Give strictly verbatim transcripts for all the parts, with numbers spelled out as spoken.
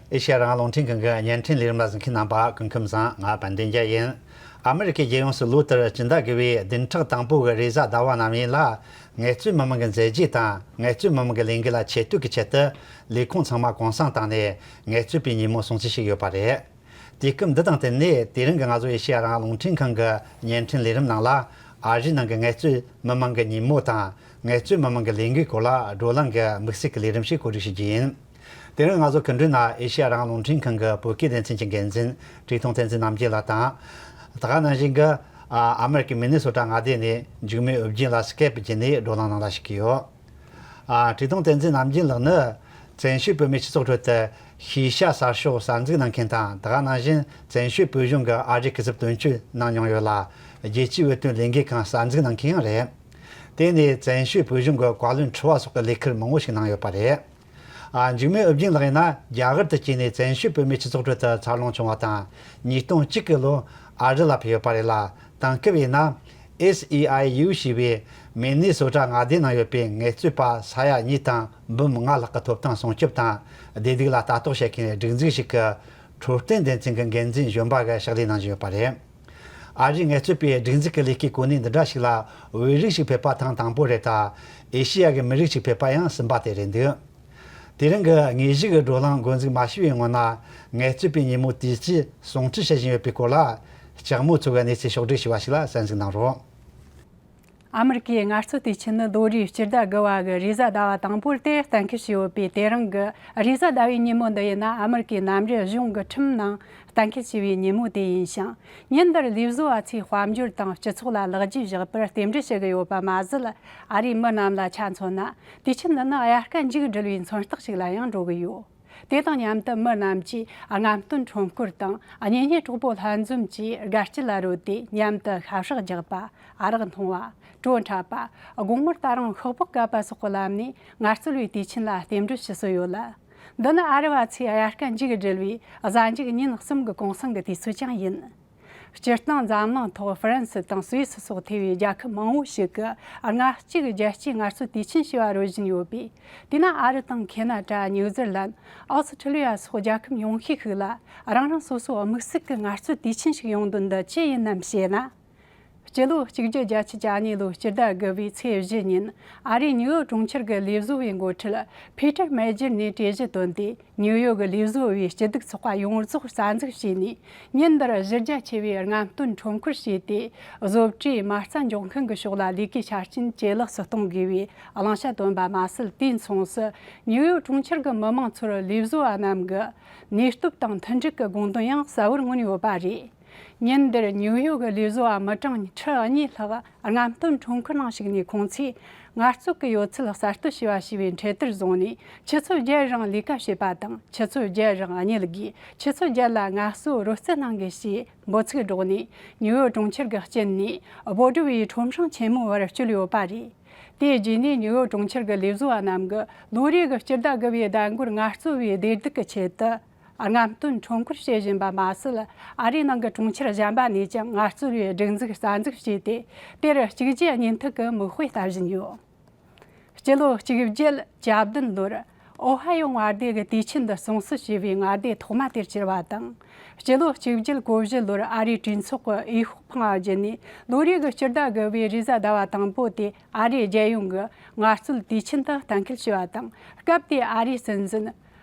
ཨེ་ཤེ་ཡ་རང་དབང་རླུང་འཕྲིན་ཁང་གི་བརྙན་འཕྲིན་ལས་རིམ་ལ་གཟིགས་མཁན་རྣམ་པ་སྐུ་ཁམས་བཟང་། ང་དཔལ་ལྡན་རྒྱལ་ཡིན། ཨ་མེ་རི་ཁའི་རྒྱལ་ཡོངས་སུ་ལོ་ལྟར་སྤྱི་ཟླ་དགུ་པའི་བདུན་ཕྲག་དང་པོ་གི་རེས་གཟའ་ཟླ་བ་ནམ་ཡིན་ལ། ངལ་རྩོལ་མི་མང་གི་མཛད་རྗེས་དང་ངལ་རྩོལ་མི་མང་གི་ལས་འགུལ་ལ་ཆེ་བསྟོད་ཀྱི་ཆེད་དུ། ལས་ཁུངས་ཚང་མ་གུང་སེང་བཏང་ནས་ངལ་རྩོལ་པའི་ཉིན་མོ་སྲུང་བརྩི་ཞུས་ཡོད་པ་རེད། དུས་སྐབས་འདི་དང་བསྟུན་ནས། དེ་རིང་གི་ང་ཚོ་ཨེ་ཤེ་ཡ་རང་དབང་རླུང་འཕྲིན་ཁང་གི་བརྙན་འཕྲིན་ལས་རིམ་ནང་ལ། ཨ་རིའི་ནང་གི་ངལ་རྩོལ་མི་མང་གི་ཉིན་མོ་དང་། ངལ་རྩོལ་མི་མང་གི་ལས་འགུལ་སྐོར་ལ་བགྲོ་གླེང་གི་དམིགས་བསལ་གྱི་ལས་རིམ་ཞིག་གོ་སྒྲིག་ཞུ་རྒྱུ་ཡིན། དེ་རིང་ང་ཚོ་སྐུ་མགྲོན་ན་ཨེ་ཤེ་ཡ་རང་དབང་རླུང་འཕྲིན་ཁང་གི་བོད་སྐད་སྡེ་ཚན་གྱི་འགན་འཛིན་བཀྲས་མཐོང་བསྟན་འཛིན་རྣམ་རྒྱལ་ལགས་དང་། ད་ག་ནང་བཞིན་གྱི་ཨ་མེ་རི་ཀའི་མི་ནི་སོ་ཊ་མངའ་སྡེ་ནས་འཇིགས་མེད་ཨོ་རྒྱན་ལགས་སི་ཀེབ་བརྒྱུད་ནས་བགྲོ་གླེང་ནང་ལ་ཞུགས་ཀྱི་ཡོད། ཨ་བཀྲས་མཐོང་བསྟན་འཛིན་རྣམ་རྒྱལ་ལགས་ནི། བཙན་བྱོལ་བོད་མིའི་སྤྱི་ཚོགས་ཁྲོད་དུ་ཤེས་བྱ་གསར་ཤོག་གསར་འཛུགས་གནང་མཁན་དང་། ད་ག་ནང་བཞིན་བཙན་བྱོལ་བོད་གཞུང་གི་ཨ་རིའི་སྐུ་ཚབ་དོན་གཅོད་གནང་མྱོང་ཡོད་ལ། རྒྱལ་སྤྱིའི་བོད་དོན་ལས་འགུལ་ཁང་གསར་འཛུགས་གནང་མཁན་ཡང་རེད། དེ་ནས་བཙན་བྱོལ་བོད་གཞུང་གི་བཀའ་བློན་ཁྲི་པ་སོགས་ཀྱི་ལས་ཁུར་མང་པོ་ཞིག་གནང་ཡོད་པ་རེད། ཨ་འཇིགས་མེད་ཨོ་རྒྱན་ལགས་ཡིན་ན་རྒྱ་གར་དུ་སྐྱེས་ནས་བཙན་བྱོལ་བོད་མིའི་སྤྱི་ཚོགས་ཁྲོད་དུ་འཚར་ལོངས་བྱུང་བ་དང་། ཉིས་སྟོང་གཅིག་གི་ལོ་ཨ་རི་ལ་ཕེབས་ཡོད་པ་རེད་ལ། དེང་སྐབས་ཡིན་ན། ཨེས་ཨི་ཨའི་ཡུ་ཞེས་པའི་མི་ནི་སོ་ཊ་མངའ་སྡེ་ནང་ཡོད་པའི་ངལ་རྩོལ་པ་ས་ཡ་གཉིས་དང་འབུམ་ལྔ་ལྷག་གི་ཐོབ་ཐང་སྲུང་སྐྱོབ་དང་བདེ་སྡུག་ལ་ལྟ་རྟོག་བྱེད་མཁན་སྒྲིག་འཛུགས་ཤིག་གི་འཕྲོད་བསྟེན་སྡེ་ཚན་གྱི་འགན་འཛིན་གཞོན་པ་གི་ཕྱག་ལས་གནང་བཞིན་ཡོད་པ་རེད། ཨ་རིའི་ངལ་རྩོལ་པའི་སྒྲིག་འཛུགས་ཀྱི་ལས་ཀའི་གོ་གནས་འདི་འདྲ་ཞིག་ལ་བོད་རིགས་ཤིག་ཕེབས་པ་ཐེངས་དང་པོ་རེད། ད་ཨེ་ཤེ་ཡ་གི་མི་རིགས་ཤིག་ཕེབས་པ་ཡང་གསུམ་པ་དེ་རེད་འདུག་དེ་རིང་གི་དངོས་གཞི་གི་བགྲོ་གླེང་འགོ་འཛུགས་མ་ཞུས་པའི་སྔོན་ན། ངལ་རྩོལ་པའི་ཉིན་མོ་དུས་ཚིགས་སྲུང་བརྩི་བྱེད་བཞིན་ཡོད་པའི་སྐོར་ལ། ལྕགས་མོ་མཚོ་གིས་གནས་ཚུལ་ཕྱོགས་བསྒྲིགས་ཞུས་པ་ཞིག་ལ་གསན་གཟིགས་གནང་རོགས། ཨ་མེ་རི་ཀའི་ངལ་རྩོལ་དུས་ཆེན་ནི་ལོ་རེའི་སྤྱི་ཟླ་དགུ་པ་གི་རེས་གཟའ་ཟླ་བ་དང་པོར་དེ་གཏན་འཁེལ་བྱས་ཡོད་པས། དེ་རིང་གི་རེས་གཟའ་ཟླ་བའི་ཉིན་མོ་འདི་ཡིན་ན། ཨ་མེ་རི་ཀའི་མནའ་འབྲེལ་གཞུང་གི་ཁྲིམས་ནང་གཏན་འཁེལ་བྱས་པའི་ཉིན་མོ་དེ་ཡིན་ཞིང་། ཉིན་འདིར་ལས་བཟོ་བ་ཚོས་དཔལ་འབྱོར་དང་སྤྱི་ཚོགས་ལ་ལེགས་སྐྱེས་བཞག་པར་རྟེན་འབྲེལ་ཞུ་གི་ཡོད་པ་མ་ཟད། ཨ་རིའི་མི་རྣམས་ལ་ཆ་མཚོན་ན། དུས་ཆེན་འདི་ནི་དབྱར་ཁ་མཇུག་སྒྲིལ་བའི་མཚོན་རྟགས་ཤིག་ལ་ཡང་འགྲོ་གི་ཡོད། དེ་དང་མཉམ་དུ་མི་རྣམས་ཀྱིས་རྔམ་སྟོན་ཁྲོམ་སྐོར་དང་། གཉེན་ཉེ་གྲོགས་པོ་ལྷན་འཛོམས་ཀྱིས་སྒར་སྐྱིད་ལ་རོལ་ཏེ་མཉམ་དུ་ཤ་ཧྲག་རྒྱག་པ། ཨ་རག་འཐུང་བ། བྲོ་འཁྲབ་པ། དགོང་མོར་ད་རུང་ཤོག་སྦག་བཀབ་པ་སོགས་ཀྱི་ལམ་ནས་ངལ་རྩོལ་བའི་དུས་ཆེན་ལ་རྟེན་འབྲེལ་ཞུ་སྲོལ་ཡོད་ལ། འདི་ནི་ཨ་རི་བ་ཚོའི་དབྱར་ཁ་མཇུག་སྒྲིལ་བའི་གཟའ་མཇུག་ཉིན་གསུམ་གྱི་གུང་སེང་གི་དུས་ཚོད་ཀྱང་ཡིན། སྤྱིར་བཏང་འཛམ་གླིང་ཐོག་ཧྥ་རན་སི་དང་སུད་སི་སོགས་ཐེ་བའི་རྒྱལ་ཁབ་མང་བོ་ཞིག་གིས་ལྔ་གཅིག་རྒྱལ་སྤྱིའི་ངལ་རྩོལ་དུས་ཆེན་ཞེས་པ་རོལ་བཞིན་ཡོད་པས། དེས་ན་ཨ་རི་དང་ཁེ་ན་ཌ། ནིའུ་ཛི་ལན། ཨོ་སི་ཁྲི་ལི་ཡ་སོགས་རྒྱལ་ཁབ་ཉུང་ཤས་ཤིག་ལ་རང་རང་སོ་སོའི་དམིགས་བསལ་གྱི་ངལ་རྩོལ་དུས་ཆེན་ཞིག་ཡོང་དོན་འདི་ཅི་ཡིན་ནམ་ཞེ་ན། སྤྱི་ལོ་གཅིག་སྟོང་དགུ་བརྒྱ་བརྒྱད་ཅུ་གྱ་གཉིས་ལོའི་སྤྱི་ཟླ་དགུ་པའི་ཚེས་བཞི་ཉིན། ཨ་རིའི་ནིའུ་ཡོག་གྲོང་ཁྱེར་གྱི་ལས་བཟོ་བའི་འགོ་ཁྲིད་ཕི་ཏར་མེ་ཇེར་ནས་གྲོས་གཞི་བཏོན་ཏེ། ནིའུ་ཡོག་གི་ལས་བཟོ་བའི་སྐྱིད་སྡུག་ཚོགས་པ་ཡོངས་རྫོགས་རྩ་འཛུགས་བྱས་ནས། ཉིན་འདིར་གཞི་རྒྱ་ཆེ་བའི་རྔམ་སྟོན་ཁྲོམ་སྐོར་བྱས་ཏེ། བཟོ་གྲྭའི་མ་རྩ་འཇོག་མཁན་གྱི་ཕྱོགས་ལ་ལས་ཀའི་ཆ་རྐྱེན་ཇེ་ལེགས་སུ་གཏོང་དགོས་པའི་བླང་བྱ་བཏོན་པ་མ་ཟད། དུས་མཚུངས་སུ་ནིའུ་ཡོག་གྲོང་ཁྱེར་གྱི་མི་མང་ཚོར་ལས་བཟོ་བ་རྣམས་ཀྱི་ནུས་སྟོབས་དང་མཐུན་འགྲིག་གི་དགོངས་དོན་ཡང་གསལ་བོར་མངོན་ཡོད་པ་རེད། ཉིན་འདིར་ནིའུ་ཡོག་གི་ལས་བཟོ་བ་མི་གྲངས་ཁྲི་གཉིས་ལྷག་རྔམ་སྟོན་ཁྲོམ་སྐོར་ནང་ཞུགས་ནས། ཁོང་ཚོས་ངལ་རྩོལ་གྱི་ཡོད་ཚད་གསར་གཏོད་བྱས་པ་ཞེས་པའི་འཕྲེད་དར་བཟུང་ནས། ཆུ་ཚོད་བརྒྱད་རིང་ལས་ཀ་བྱེད་པ་དང་། ཆུ་ཚོད་བརྒྱད་རིང་གཉིད་དགོས། ཆུ་ཚོད་བརྒྱད་ལ་ངལ་གསོའི་རོལ་རྩེད་གནང་དགོས་ཞེས་འབོད་ཚིག་སྒྲོག་ནས། ནིའུ་ཡོག་གྲོང་ཁྱེར་གྱི་དཀྱིལ་ནས་སྦོ་ཌི་བའི་ཁྲོམ་སྲང་ཆེན་མོའི་བར་བསྐྱོད་ཡོད་པ་རེད། དེའི་རྗེས་ནས་ནིའུ་ཡོག་གྲོང་ཁྱེར་གྱི་ལས་བཟོ་བ་རྣམས་ཀྱིས་ལོ་རེ་གི་སྤྱི་ཟླ་དགུ་པའི་ཟླ་འགོར་ངལ་རྩོལ་བའི་བདེ་སྡུག་གི་ཆེད་དུ། རྔམ་སྟོན་ཁྲོམ་སྐོར་བྱེད་བཞིན་པ་མ་ཟད། ཨ་རིའི་ནང་གི་གྲོང་ཁྱེར་གཞན་པ་ནས་ཀྱང་ངལ་རྩོལ་བའི་སྒྲིག་འཛུགས་རྩ་འཛུགས་བྱས་ཏེ། དེར་གཅིག་རྗེས་གཉིས་མཐུད་ཀྱིས་མིག་དཔེ་ལྟ་བཞིན་ཡོད། སྤྱི་ལོ་གཅིག་བརྒྱད་བརྒྱད་ཅུ་གྱ་བདུན་ལོར་ཨོ་ཧ་ཡོ་མངའ་སྡེ་གི་དུས་ཆེན་འདི་སྲུང་བརྩི་ཞུས་པའི་མངའ་སྡེ་ཐོག་མ་དེར་གྱུར་པ་དང་། སྤྱི་ལོ་གཅིག་བརྒྱད་གོ་བཞི་ལོར་ཨ་རིའི་གྲོས་ཚོགས་ཀྱིས་འོས་ཤོག་འཕངས་པ་བརྒྱུད་ནས། ལོ་རེ་གི་སྤྱི་ཟླ་དགུ་པའི་རེས་གཟའ་ཟླ་བ་དང་པོ་དེ་ཨ་རིའི་རྒྱལ་ཡོངས་ཀྱི་ངལ་རྩོལ་དུས་ཆེན་དུ་གཏན་འཁེལ་བྱས་པ་དང་། སྐབས་དེའི་ཨ་རིའི་སྲིད་འཛིན་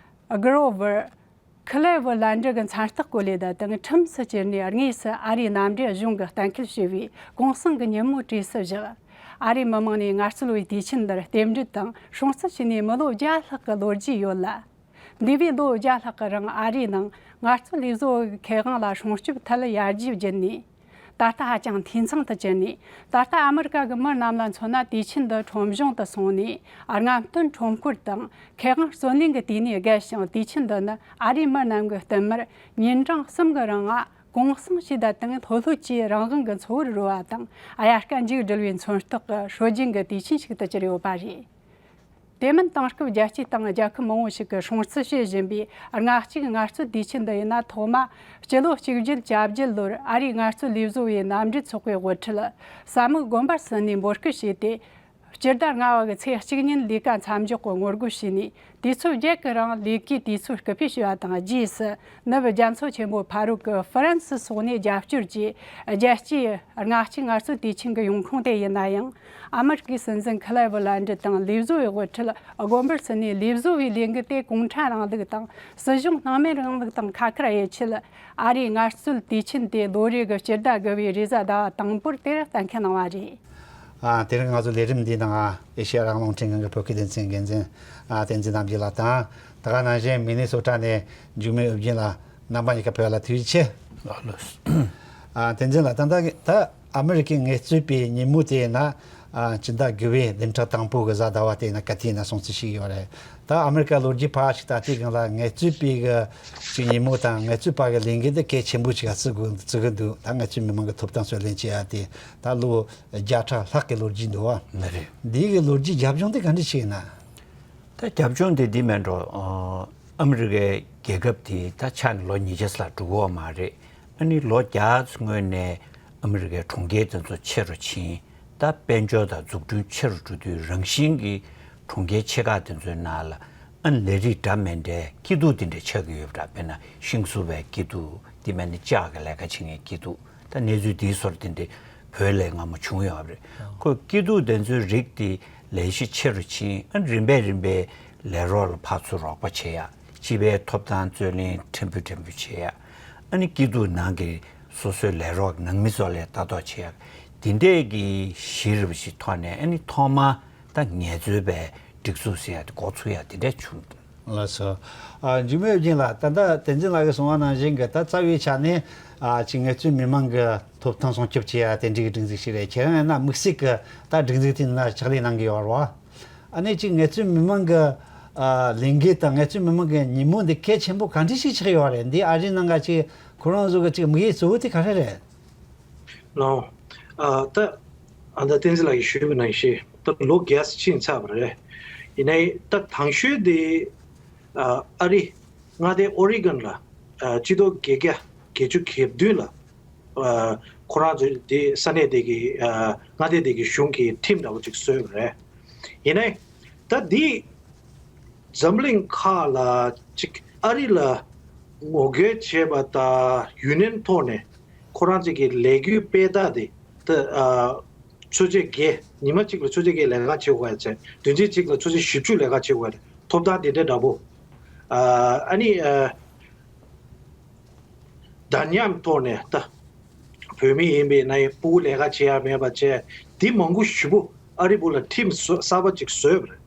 གྷི་རོ་ཝར་ཁི་ལེ་ཝར་ལན་ཌི་གི་མཚན་རྟགས་བཀོད་ལས་དེ་དང་ཁྲིམས་སུ་བཅུག་ནས། དངོས་སུ་ཨ་རིའི་མནའ་འབྲེལ་གཞུང་གིས་གཏན་འཁེལ་བྱས་པའི་གུང་སེང་གི་ཉིན་མོ་གྲོས་སུ་བཞག་ཨ་རིའི་མི་མང་ནས་ངལ་རྩོལ་བའི་དུས་ཆེན་འདིར་རྟེན་འབྲེལ་དང་སྲུང་བརྩི་བྱས་ནས་མི་ལོ་བརྒྱ་ལྷག་གི་ལོ་རྒྱུས་ཡོད་ལ། འདས་པའི་ལོ་བརྒྱ་ལྷག་གི་རིང་ཨ་རིའི་ནང་ངལ་རྩོལ་ལས་བཟོ་བའི་ཁེ་དབང་ལ་སྲུང་སྐྱོབ་ཐད་ཡར་རྒྱས་བརྒྱུད་ནས། ད་ལྟ་ཧ་ཅང་འཐུས་ཚང་དུ་གྱུར་ནས། ད་ལྟ་ཨ་མི་རི་ཀ་གི་མི་རྣམས་ལ་མཚོན་ན། དུས་ཆེན་འདི་ཁྲོམ་གཞུང་དུ་སོང་ནས་རྔམ་སྟོན་ཁྲོམ་སྐོར་དང་ཁེ་དབང་བརྩོན་ལེན་གྱི་དུས་ནས་བརྒལ་ཞིང་། དུས་ཆེན་འདི་ནི་ཨ་རིའི་མི་རྣམས་ཀྱིས་བསྟུད་མར་ཉིན་གྲངས་གསུམ་གྱི་རིང་ང་གུང་སེང་ཞུས་པ་དང་། ལྷོད་ལྷོད་ཀྱིས་རང་དབང་གི་འཚོ་བར་རོལ་བ་དང་། དབྱར་ཁ་མཇུག་སྒྲིལ་བའི་མཚོན་རྟགས་ཀྱི་སྲོལ་རྒྱུན་གྱི་དུས་ཆེན་ཞིག་ཏུ་གྱུར་ཡོད་པ་རེད། དེ་མིན་དེང་སྐབས་རྒྱལ་སྤྱིའི་སྟེང་རྒྱལ་ཁབ་མང་པོ་ཞིག་གིས་སྲུང་བརྩི་བྱེད་བཞིན་པའི་ལྔ་གཅིག་ངལ་རྩོལ་དུས་ཆེན་འདི་ཡིན་ན། ཐོག་མ་སྤྱི་ལོ་གཅིག་བརྒྱད་བརྒྱད་ཅུ་གྱ་བརྒྱད་ལོར་ཨ་རིའི་ངལ་རྩོལ་ལས་བཟོ་བའི་མནའ་འབྲེལ་ཚོགས་པའི་དབུ་ཁྲིད་ས་མུག་དགོན་པར་སོན་ནས་འབོད་སྐུལ་བྱས་ཏེ། སྤྱི་ཟླ་ལྔ་པ་གི་ཚེས་གཅིག་ཉིན་ལས་ཀ་མཚམས་འཇོག་གི་ངོ་རྒོལ་བྱས་ནས། དུས་ཚོད་བརྒྱད་ཀྱི་རིང་ལས་ཀའི་དུས་ཚོད་སྐུལ་སྤེལ་བྱས་པ་དང་། རྗེས་སུ་ནུབ་རྒྱ་མཚོ་ཆེན་པོ་ཕ་རོལ་གྱི་ཧྥ་རན་སི་སོགས་ནས་རྒྱབ་སྐྱོར་གྱིས། རྒྱལ་སྤྱིའི་སྔ་ཕྱི་ངལ་རྩོལ་དུས་ཆེན་གྱི་ཡོང་ཁུངས་དེ་ཡིན་ན་ཡང་། ཨ་མི་རི་ཀའི་སྲིད་འཛིན་ཁི་ལེ་ཝི་ལན་ཌི་དང་ལས་བཟོ་བའི་དབུ་ཁྲིད་དགོན་པར་སོན་ནས། ལས་བཟོ་བའི་ལས་འགུལ་དེ་གུང་ཁྲན་རིང་ལུགས་དང་སྲིད་གཞུང་སྣང་མེད་རིང་ལུགས་དང་ཁ་ཁར་དབྱེ་ཆེད། ཨ་རིའི་ངལ་རྩོལ་དུས་ཆེན་དེ་ལོ་རེ་གི་སྤྱི་ཟླ་དགུ་པའི་རེས་གཟའ་ཟླ་བ་དང་པོར་དེར་གཏན་འཁེལ་གནང་བ་རེད། ཨ། དེ་རིང་ང་ཚོ་ལས་རིམ་འདིའི་ནང་ཨེ་ཤེ་ཡ་རང་དབང་རླུང་འཕྲིན་ཁང་གི་བོད་སྐད་སྡེ་ཚན་འགན་འཛིན། ཨ། བསྟན་འཛིན་རྣམ་རྒྱལ་ལགས་དང་། ད་ག་ནང་བཞིན་མི་ནི་སོ་ཊ་ནས་འཇིགས་མེད་ཨོ་རྒྱན་ལགས། རྣམ་པ་གཉིས་ཀ་བོད་ལ་ཐུགས་རྗེ་ཆེ། ལགས་ལགས། ཨ། བསྟན་འཛིན་ལགས། ད་ལྟ་ད་ཨ་མི་རི་ཀའི་ངལ་རྩོལ་པའི་ཉིན་མོ་དེ་ཡིན་ན། ཨ། སྤྱི་ཟླ་དགུ་པའི་བདུན་ཕྲག་དང་པོ་གི་གཟའ་ཟླ་བ་དེ་ཡིན་ན་ག་དུས་ཡིན་ན་སྲུང་བརྩི་ཞུས་ཡོད་རེད། ད་ཨ་མི་རི་ཀ་ལོ་རྒྱུས་ཕར་ཞིག་ད་ལྟའི་སྒང་ལ་ངལ་རྩོལ་པའི་གི་ཅིག་ཉིན་མོ་དང་ངལ་རྩོལ་པ་གི་ལས་འགུལ་འདི་གལ་ཆེན་པོ་ཞིག་བརྩི་དགོས་བརྩི་གི་འདུག་ད་ངལ་རྩོལ་མི་མང་གི་ཐོབ་ཐང་རྩོད་ལེན་བྱེད་ཡ་དེ་ད་ལོ་བརྒྱ་ཕྲག་ལྷག་གི་ལོ་རྒྱུས་འདུག་བ། ལགས་རེད། འདི་གི་ལོ་རྒྱུས་རྒྱབ་ལྗོངས་དེ་ག་འདྲ་ཞིག་ཡིན་ན། ད་རྒྱབ་ལྗོངས་དེ་འདི་མིན་འགྲོ། ཨ། ཨ་མི་རི་ཀའི་རྒྱལ་ཁབ་དེ་ད་ཆགས་ནས་ལོ་ཉིས་བརྒྱ་ཙམ་ལ་འགྲོ་གི་ཡོད་མ་རེད། ཨ་ནི་ལོ་བརྒྱ་ཙམ་སྔོན་ནས་ཨ་མི་རི་ཀའི་གྲོང་ཁྱེར་དེ་ཚོ་ཆེ་རུ་ཕྱིན། ད་དཔལ་འབྱོར་དང་འཛུགས་སྐྲུན་ཆེ་རུ་འགྲོ་དུས་རང་བཞིན་གྱིས་གྲོང་ཁྱེར་ཆེ་ཁག་དེ་ཚོའི་ནང་ལ་ཨ་ནི་ལས་རིགས་འདྲ་མི་འདྲའི་སྐྱིད་སྡུག་དེ་འདྲ་ཆགས་ཀྱི་ཡོད་པ་འདྲ། དཔེར་ན་ཤིང་བཟོ་བའི་སྐྱིད་སྡུག་དེ་མིན་ན་ལྕགས་ཀྱི་ལས་ཀ་བྱེད་མཁན་སྐྱིད་སྡུག་ད་གནས་ཚུལ་དེའི་སོར་དེ་འདྲའི་བོད་ལ་སྔ་མོ་བྱུང་ཡོད་པ་རེད། ཁོ་སྐྱིད་སྡུག་དེ་ཚོའི་རིགས་དེ་ལས་གཞི་ཆེ་རུ་ཕྱིན། ཨ་ནི་རིམ་པས་རིམ་པས་ལས་རོགས་ལ་ཕར་ཚུར་རོགས་པ་བྱེད་ཡ། སྤྱི་པའི་ཐོབ་ཐང་རྩོད་ལེན་ཕྲན་བུ་ཕྲན་བུ་བྱེད་ཡ། ཨ་ནི་སྐྱིད་སྡུག་ནང་གི་སོ་སོའི་ལས་རོགས་ནང་མི་ཚོ་ལ་ལྟ་རྟོག་བྱེད་ཡ། དེ་འདྲས་ཀྱི་གཞི་རུ་ཞིག་ཐོག་ནས་ཨ་ནི་ཐོག་མ་ད་ངལ་རྩོལ་པའི་སྒྲིག་འཛུགས་ཟེར་ཡ་དེ་འགོ་ཚུགས་ཡ་དེ་འདྲས་བྱུང་འདུག་ལགས་སོ། ཨ། འཇིགས་མེད་ཨོ་རྒྱན་ལགས། ད་ལྟ་བསྟན་འཛིན་ལགས་ཀྱིས་གསུངས་པ་ནང་བཞིན་གྱི་ད་རྩ་བའི་ཆ་ནས། ཨ། ཅིག་ངལ་རྩོལ་མི་མང་གི་ཐོབ་ཐང་སྲུང་སྐྱོབ་བྱེད་ཡ་དེ་འདྲའི་སྒྲིག་འཛུགས་ཤིག་རེད། ཁྱེད་རང་ཡིན་ན་དམིགས་བསལ་གྱི་ད་སྒྲིག་འཛུགས་དེའི་ནང་ཕྱག་ལས་གནང་གི་ཡོད་རེད་བ། ཨ་ནི་ཅིག་ངལ་རྩོལ་མི་མང་གི། ཨ། ལས་འགུལ་དང་ངལ་རྩོལ་མི་མང་གི་ཉིན་མོ་འདི་གལ་ཆེན་པོ་ག་འདྲ་ཞིག་ཆགས་ཡོད་རེད། འདི་ཨ་རིའི་ནང་ག་ཅིག་ཁོ་རང་ཚོ་གི་ཅིག་དམིགས་ཡུལ་གཙོ་བོ་དེ་ག་རེ་རེད། ལགས། ཨ། ད་ཨ་ད་བསྟན་འཛིན་ལགས་ཀྱིས་ཞུས་པ་ནང་བཞིན་ད་ལོ་བརྒྱ་ཕྱིན་ཚར་བ་རེད། ཡིན་ནའི་ད་དང་ཤོས་དེ། ཨ། ཨ་རི་མངའ་སྡེ་ཨོ་རི་གོན་ལ། ཨ། སྤྱི་ལོ་བརྒྱད་བརྒྱ་བརྒྱད་ཅུ་གྱ་བདུན་ལ། ཨ། ཁོ་རང་ཚོ་དེ་ས་གནས་དེ་གི། ཨ། མངའ་སྡེ་དེ་གི་གཞུང་གིས་ཁྲིམས་འདྲ་བོ་ཅིག་བཟོས་པ་རེད། ཡིན་ནའི་ད་འདི་འཛམ་གླིང་ཁག་ལ་ཅིག་ཨ་རི་ལ་ངོ་རྒོལ་བྱས་པ་དང་ཡུན་ནན་ཐོག་ནས་ཁོ་རང་ཚོ་གི་ལས་འགུལ་སྤེལ་སྟངས་དེ་ད། ཨ། ཆུ་ཚོད་བརྒྱད། ཉི་མ་གཅིག་ལ་ཆུ་ཚོད་བརྒྱད་ལས་ཀ་བྱེད་དགོས་ཡ་བྱས། བདུན་ཕྲག་གཅིག་ལ་ཆུ་ཚོད་བཞི་བཅུ་ལས་ཀ་བྱེད་དགོས་ཡ་ཐོབ་ཐང་དེ་འདྲ་འདྲ་པོ། ཨ། ཨ་ནི། ཨ། འདྲ་མཉམ་ཐོག་ནས་ད་བོད་མི་ཡིན་པའི་ན་ཡི་སྤུ་གུ་ལས་ཀ་བྱེད་ཡ་མེད་པ་བྱས། དེ་མང་པོ་ཞེ་པོ་ཨ་རི་སྤུ་ལ་ཁྲིམས་བཟོ་གསར་པ་ཅིག་བཟོས་པ་རེད།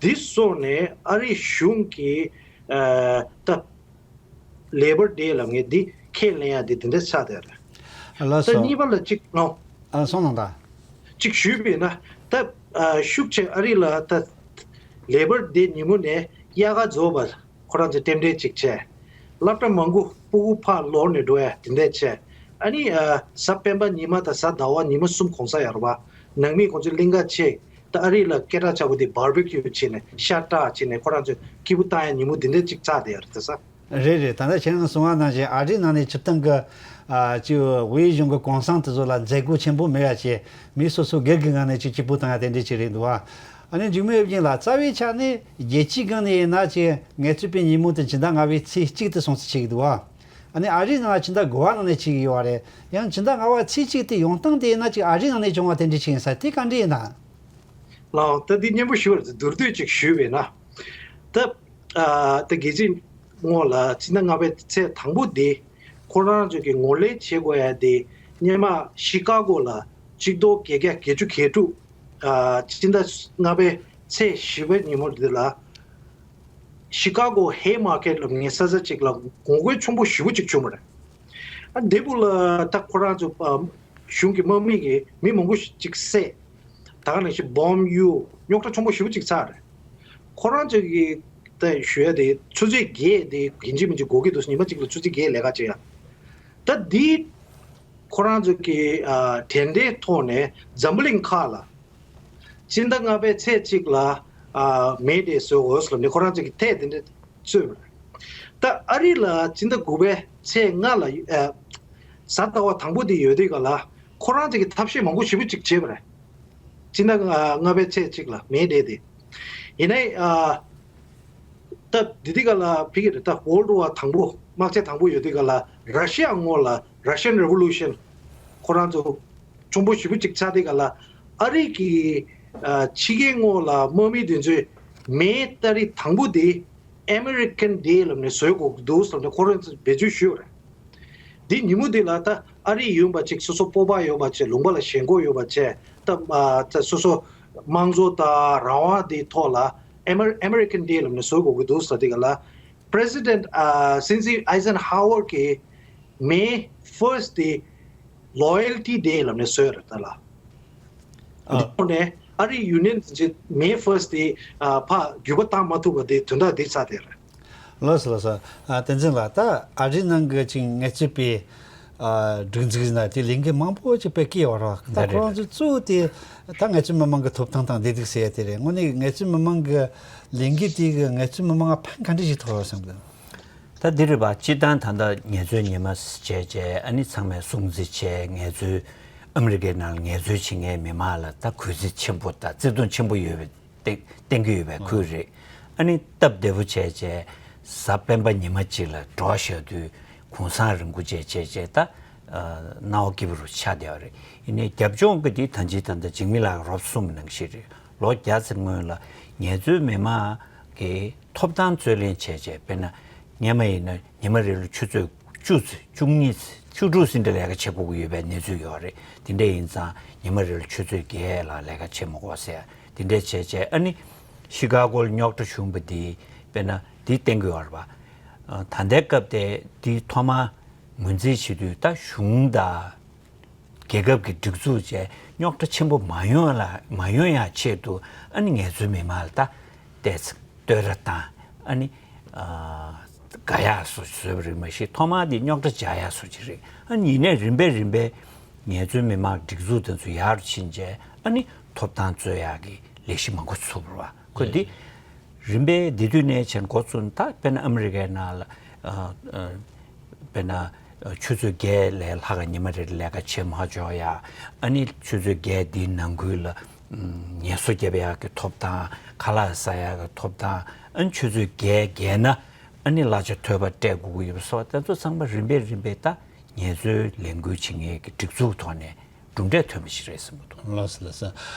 དེ་སོང་ནས་ཨ་རི་གཞུང་གིས། ཨ། ད་ལེ་བར་ཌེ་ལབ་མཁན་འདི་ཁས་ལེན་ཡ་དེ་དེ་འདྲ་ཆགས་བསྡད་རེད། ལགས་ད་སོ། གཉིས་པ་ལ་གཅིག་ནོ། ཨ། སོང་ནང་ད། གཅིག་ཞུས་པས་ན་ད། ཨ། ཤུགས་ཆེ་ཨ་རི་ལ་ད་ལེ་བར་ཌེ་ཉིན་མོ་ནས་དབྱར་ཁ་རྫོགས་པ་ཁོ་རང་ཚོས་རྟེན་འབྲེལ་ཅིག་བྱས། སློབ་གྲྭ་མང་པོ་སྤུ་གུ་ཕར་ལོག་ནས་འགྲོ་ཡ་དེ་འདྲ་བྱས། ཨ་ནི། ཨ། གཟའ་སྤེན་པ་ཉི་མ་དང་གཟའ་ཟླ་བ་ཉི་མ་གསུམ་གུང་སེང་ཡོད་རེད་པ། ནང་མི་ཁོང་ཚོས་གླིང་ག་ཕྱེ། ད་ཨ་རི་ལ་སྐད་གྲགས་ཆགས་པོ་དེ་བར་བི་ཁྱུ་བྱས་ནས་ཤ་སྟག་བྱས་ནས་ཁོ་རང་ཚོས་སྐྱིད་པོ་བཏང་ཡ་ཉིན་མོ་དེ་འདྲ་ཅིག་ཆགས་བསྡད་ཡོད་རེད། དེ་ས། རེད་རེད། ད་ལྟ་ཁྱེད་རང་གསུངས་པ་ནང་བཞིན་ཨ་རིའི་ནང་ནས་སྤྱིར་བཏང་གི། ཨ། ཅིག་དབུས་གཞུང་གི་གུང་སེང་དེ་ཚོ་ལ་མཛད་སྒོ་ཆེན་པོ་མེད་ཡ་བྱས། མི་སོ་སོ་སྒེར་གྱི་ངང་ནས་ཅིག་སྐྱིད་པོ་བཏང་ཡ་དེ་འདྲ་ཅིག་རེད་འདུག་བ། ཨ་ནི་འཇིགས་མེད་ཨོ་རྒྱན་ལགས། རྩ་བའི་ཆ་ནས་རྒྱལ་སྤྱིའི་སྒང་ནས་ཡིན་ན་ཅིག་ངལ་རྩོལ་པའི་ཉིན་མོ་དེ་སྤྱི་ཟླ་ལྔ་པའི་ཚེས་གཅིག་དེ་སྲུང་བརྩི་བྱེད་ཀྱི་འདུག་བ། ཨ་ནི་ཨ་རིའི་ནང་ལ་སྤྱི་ཟླ་དགུ་པ་ནང་ནས་བྱེད་ཀྱི་ཡོད་པ་རེད། ཡང་སྤྱི་ཟླ་ལྔ་པ་ཚེས་གཅིག་དེ་ཡོང་སྟངས་དེ་ཡིན་ན་ཅིག་ཨ་རིའི་ནང་ནས་བྱུང་བ་དེ་འདྲ་ཅིག་ཡིན་ས་དེ་ག་འདྲ་ཡིན་ན། ལགས། ད་འདི་སྙན་པོ་ཞུ་བར་མདོར་བསྡུས་ཅིག་ཞུས་པས་ན། ད། ཨ། ད་རྒྱལ་སྤྱིའི་ངོས་ལ་སྤྱི་ཟླ་ལྔ་པའི་ཚེས་དང་པོ་འདི་ཁོ་རང་ཚོ་གི་ངོས་ལེན་བྱེད་དགོས་ཡ་དེ་སྔོན་མ་ཤི་ཀ་གོ་ལ་གཅིག་སྟོང་བརྒྱད་བརྒྱ་བརྒྱད་ཅུ་གྱ་དྲུག་ཨ། སྤྱི་ཟླ་ལྔ་པའི་ཚེས་བཞི་པའི་ཉིན་མོ་འདི་ལ་ཤི་ཀ་གོ་ཧེ་མར་ཀེཊ་ལབ་མཁན་ས་ཆ་གཅིག་ལ་ངོ་རྒོལ་ཆེན་པོ་ཞེ་པོ་ཅིག་བྱུང་བ་རེད། ཨ། འདི་པོ་ལ་ད་ཁོ་རང་ཚོ། ཨ། གཞུང་གི་དམག་མི་གིས་མི་མང་པོ་ཅིག་བསད། ད་ག་ནང་བཞིན་བོམ་གཡུག་རྙོག་དྲ་ཆེན་པོ་ཞེ་པོ་ཅིག་ཆགས་རེད། ཁོ་རང་ཚོ་གིས་ད་ཞུ་ཡ་དེ་ཆུ་ཚོད་བརྒྱད་དེ་ཡིན་གཅིག་མིན་གཅིག་འགོར་གྱི་འདུག་ཉི་མ་གཅིག་ལ་ཆུ་ཚོད་བརྒྱད་ལས་ཀ་བྱེད་ཡ། ད་འདི་ཁོ་རང་ཚོ་གི། ཨ། དྲན་རྟེན་ཐོག་ནས་འཛམ་བུ་གླིང་ཁག་ལ་སྤྱི་ཟླ་ལྔ་པའི་ཚེས་གཅིག་ལ། ཨ། མེ་ཌེ་བཟོ་དགོས་ལབ་ནས་ཁོ་རང་ཚོ་གིས་ཐད་དེ་འདྲ་བཟོས་པ་རེད། ད་ཨ་རི་ལ་སྤྱི་ཟླ་དགུ་པའི་ཚེས་ལྔ་ལ། ཨ། གཟའ་ཟླ་བ་དང་པོ་དེ་ཡོད་དུས་ག་ལ་ཁོ་རང་ཚོ་གིས་ཐབས་ཤེས་མང་པོ་ཞེ་པོ་ཅིག་བྱས་པ་རེད། སྤྱི་ཟླ་ལྔ་པའི་ཚེས་གཅིག་ལ་མེ་ཌེ་དེ། ཡིན་ནའི་ཨ། ད་འདི་དེ་ག་ལ་ཕི་གི་རེད། ད་World War དང་པོ་དམག་ཆེན་དང་པོ་ཡོད་དེ་ག་ལ་ར་ཤི་ཡ་ངོས་ལ་Russian Revolution ཁོ་རང་ཚོ་གྱོང་པོ་ཞེ་པོ་ཅིག་ཆགས་དེ་ག་ལ་ཨ་རི་གི་ཕྱི་རྒྱལ་ངོས་ལ་དམག་མི་དེ་ཚོས་མེ་ཏ་རིག་དང་པོ་དེ་American Day ལབ་ནས་བཟོས་དགོས་ཀྱི་འདུག་ལབ་ནས་ཁོ་རང་ཚོས་བེད་སྤྱོད་ཞུས་པ་རེད། འདི་ཉིན་མོ་འདི་ལ་ད་ཨ་རི་ཡོད་པ་ཅིག་སོ་སོ་སྤོབས་པ་ཡོད་པ་ཅིག་ལུང་པ་ལ་ཞེན་ཁོག་ཡོད་པ་ཅིག་ད་ཨ་ད་སོ་སོ་དམངས་གཙོ་དང་རང་དབང་འདི་ཐོག་ལ་Amer- American Day ལབ་ནས་བཟོ་དགོས་ཀྱི་འདུག་ཟེར་དེ་ག་ལ་President ཨ་སྲིད་འཛིན་Eisenhower གིས་May first དེ་Loyalty Day ལབ་ནས་བཟོས་རེད་ད་ལ། ཨ། འདི་ཐོག་ནས་ཨ་རི་ཡུ་ནི་ཡན་ཅིག་May first དེ་ཨ་ཕར་འགྱུར་བ་བཏང་མ་ཐུབ་པ་དེ་དོན་དག་འདི་ཚར་དེ་རེད། ལགས་སོ་ལགས་སོ། ཨ་བསྟན་འཛིན་ལགས། ད་ཨ་རིའི་ནང་གི་ཅིག་ངལ་རྩོལ་པའི་ཨ་སྒྲིག་འཛུགས་ཡིན་ན་དེ་ལས་འགུལ་མང་པོ་ཅིག་སྤེལ་གི་ཡོད་རེད། ད་ཁོ་རང་ཚོའི་གཙོ་བོ་དེ་ད་ངལ་རྩོལ་མི་མང་གི་ཐོབ་ཐང་དང་བདེ་སྡུག་ཟེར་ཡ་དེ་རེད། དངོས་གནས་ངལ་རྩོལ་མི་མང་གི་ལས་འགུལ་དེ་གི་ངལ་རྩོལ་མི་མང་ལ་ཕན་ག་འདྲ་ཞིག་ཐོགས་ཡོད་བསམ་གི། ད་འདི་རེད་པ། སྤྱིར་བཏང་ད་ལྟ་ངལ་རྩོལ་ཉི་མ་བྱས་བྱས་ཨ་ནི་ཚང་མས་སྲུང་བརྩི་བྱས་ངལ་རྩོལ་ཨ་མི་རི་ཀའི་ནང་ལ་ངལ་རྩོལ་བྱེད་མཁན་མི་མང་ལ་ད་གུས་བརྩི་ཆེན་པོ་དང་བརྩི་མཐོང་ཆེན་པོ་ཡོད་པའི་བསྟན་བསྟན་གྱི་ཡོད་པའི་ཁུལ་རེད། ཨ་ནི་སྟབས་བདེ་པོ་བྱས་བྱས་གཟའ་སྤེན་པ་ཉི་མ་གཅིག་ལ་གྲོགས་བཞག་དུས་གུང་སེང་རིང་པོ་བྱས་བྱས་བྱས་ད་ཨ་སྣང་བ་སྐྱིད་པོ་རུ་ཆགས་བསྡད་པ་རེད། ཡིན་ནའི་རྒྱབ་ལྗོངས་ཀྱི་འདི་ད་ཅི་ད་ལྟ་འཇིགས་མེད་ལགས་རོབ་གསུངས་པ་ནང་བཞིན་རེད། ལོ་བརྒྱ་ཙམ་སྔོན་ལ་ངལ་རྩོལ་མི་མང་གི་ཐོབ་ཐང་རྩོད་ལེན་བྱས་བྱས་དཔེར་ན་སྔོན་མ་ཡིན་ན་ཉི་མ་རེ་ལ་ཆུ་ཚོད་བཅུ་ཙམ་བཅུ་གཉིས་ཙམ་བཅུ་དྲུག་ཙམ་འདྲ་ལས་ཀ་བྱེད་དགོས་ཀྱི་ཡོད་པའི་གནས་ཚུལ་ཡོད་རེད། དེ་འདྲ་ཡིན་ཙང་ཉི་མ་རེ་ལ་ཆུ་ཚོད་བརྒྱད་ལ་ལས་ཀ་བྱེད་མི་དགོས་ཟེར་དེ་འདྲ་བྱས་བྱས་ཨ་ནི་ཤི་ཀ་གོ་ལ་རྙོག་དྲ་བྱུང་བ་དེ་དཔེར་ན་དེ་བསྟན་གྱི་ཡོད་རེད་པ། ད་ལྟའི་སྐབས་དེ་དེ་ཐོག་མ་ངོས་འཛིན་བྱེད་དུས་ད་གཞུང་དང་རྒྱལ་ཁབ་ཀྱི་སྒྲིག་འཛུགས་བཅས་རྙོག་དྲ་ཆེན་པོ་མ་ཡོང་ལ་མ་ཡོང་ཡ་ཆེད་དུ་ཨ་ནི་ངལ་རྩོལ་མི་མང་ལ་ད་བལྟས་ཚེ་བསྟོད་ར་དང་ཨ་ནི་དགའ་ཡག་སོགས་བཟོས་པ་རེད། མ་གཞི་ཐོག་མར་དེ་རྙོག་དྲ་རྒྱག་ཡག་སོགས་ཅིག་རེད། ཨ་ནི་ཡིན་ནའི་རིམ་པས་རིམ་པས་ངལ་རྩོལ་མི་མང་སྒྲིག་འཛུགས་དེ་ཚོ་ཡར་ཕྱིན་རྗེས་ཨ་ནི་ཐོབ་ཐང་རྩོད་ཡག་གི་ལས་གཞི་མང་པོ་ཚུགས་པ་རེད་བ། ཁོ་འདི་རིམ་པས་འདི་དུས་ནས་བྱས་འགོ་བཙུགས་ད་དཔེར་ན་ཨ་མི་རི་ཀའི་ནང་ལ་ཨ་ཨ་དཔེར་ན་ཆུ་ཚོད་བརྒྱད་ལས་ལྷག་ག་ཉི་མ་རེར་ལས་ཀ་བྱེད་མ་ཆོག་ཡ། ཨ་ནི་ཆུ་ཚོད་བརྒྱད་འདིའི་ནང་ཁུལ་ལ་ངལ་གསོ་རྒྱབ་ཡག་གི་ཐོབ་ཐང་། ཁ་ལག་ཟ་ཡག་གི་ཐོབ་ཐང་། ཨ་ནི་ཆུ་ཚོད་བརྒྱད་བརྒལ་ན་ཨ་ནི་གླ་ཆ་ཐོལ་པ་སྤྲད་དགོས་ཀྱི་ཡོད་པ་སོགས་དེ་ཚོ་ཚང་མ་རིམ་པས་རིམ་པས་ད་ངལ་རྩོལ་ལས་འགུལ་བྱེད་མཁན་གྱི་སྒྲིག་འཛུགས་ཐོག་ནས་གྲུབ་འབྲས་ཐོན་པ་ཞིག་རེད་བསམ་གྱི་འདུག་ལགས་སོ་ལགས་སོ།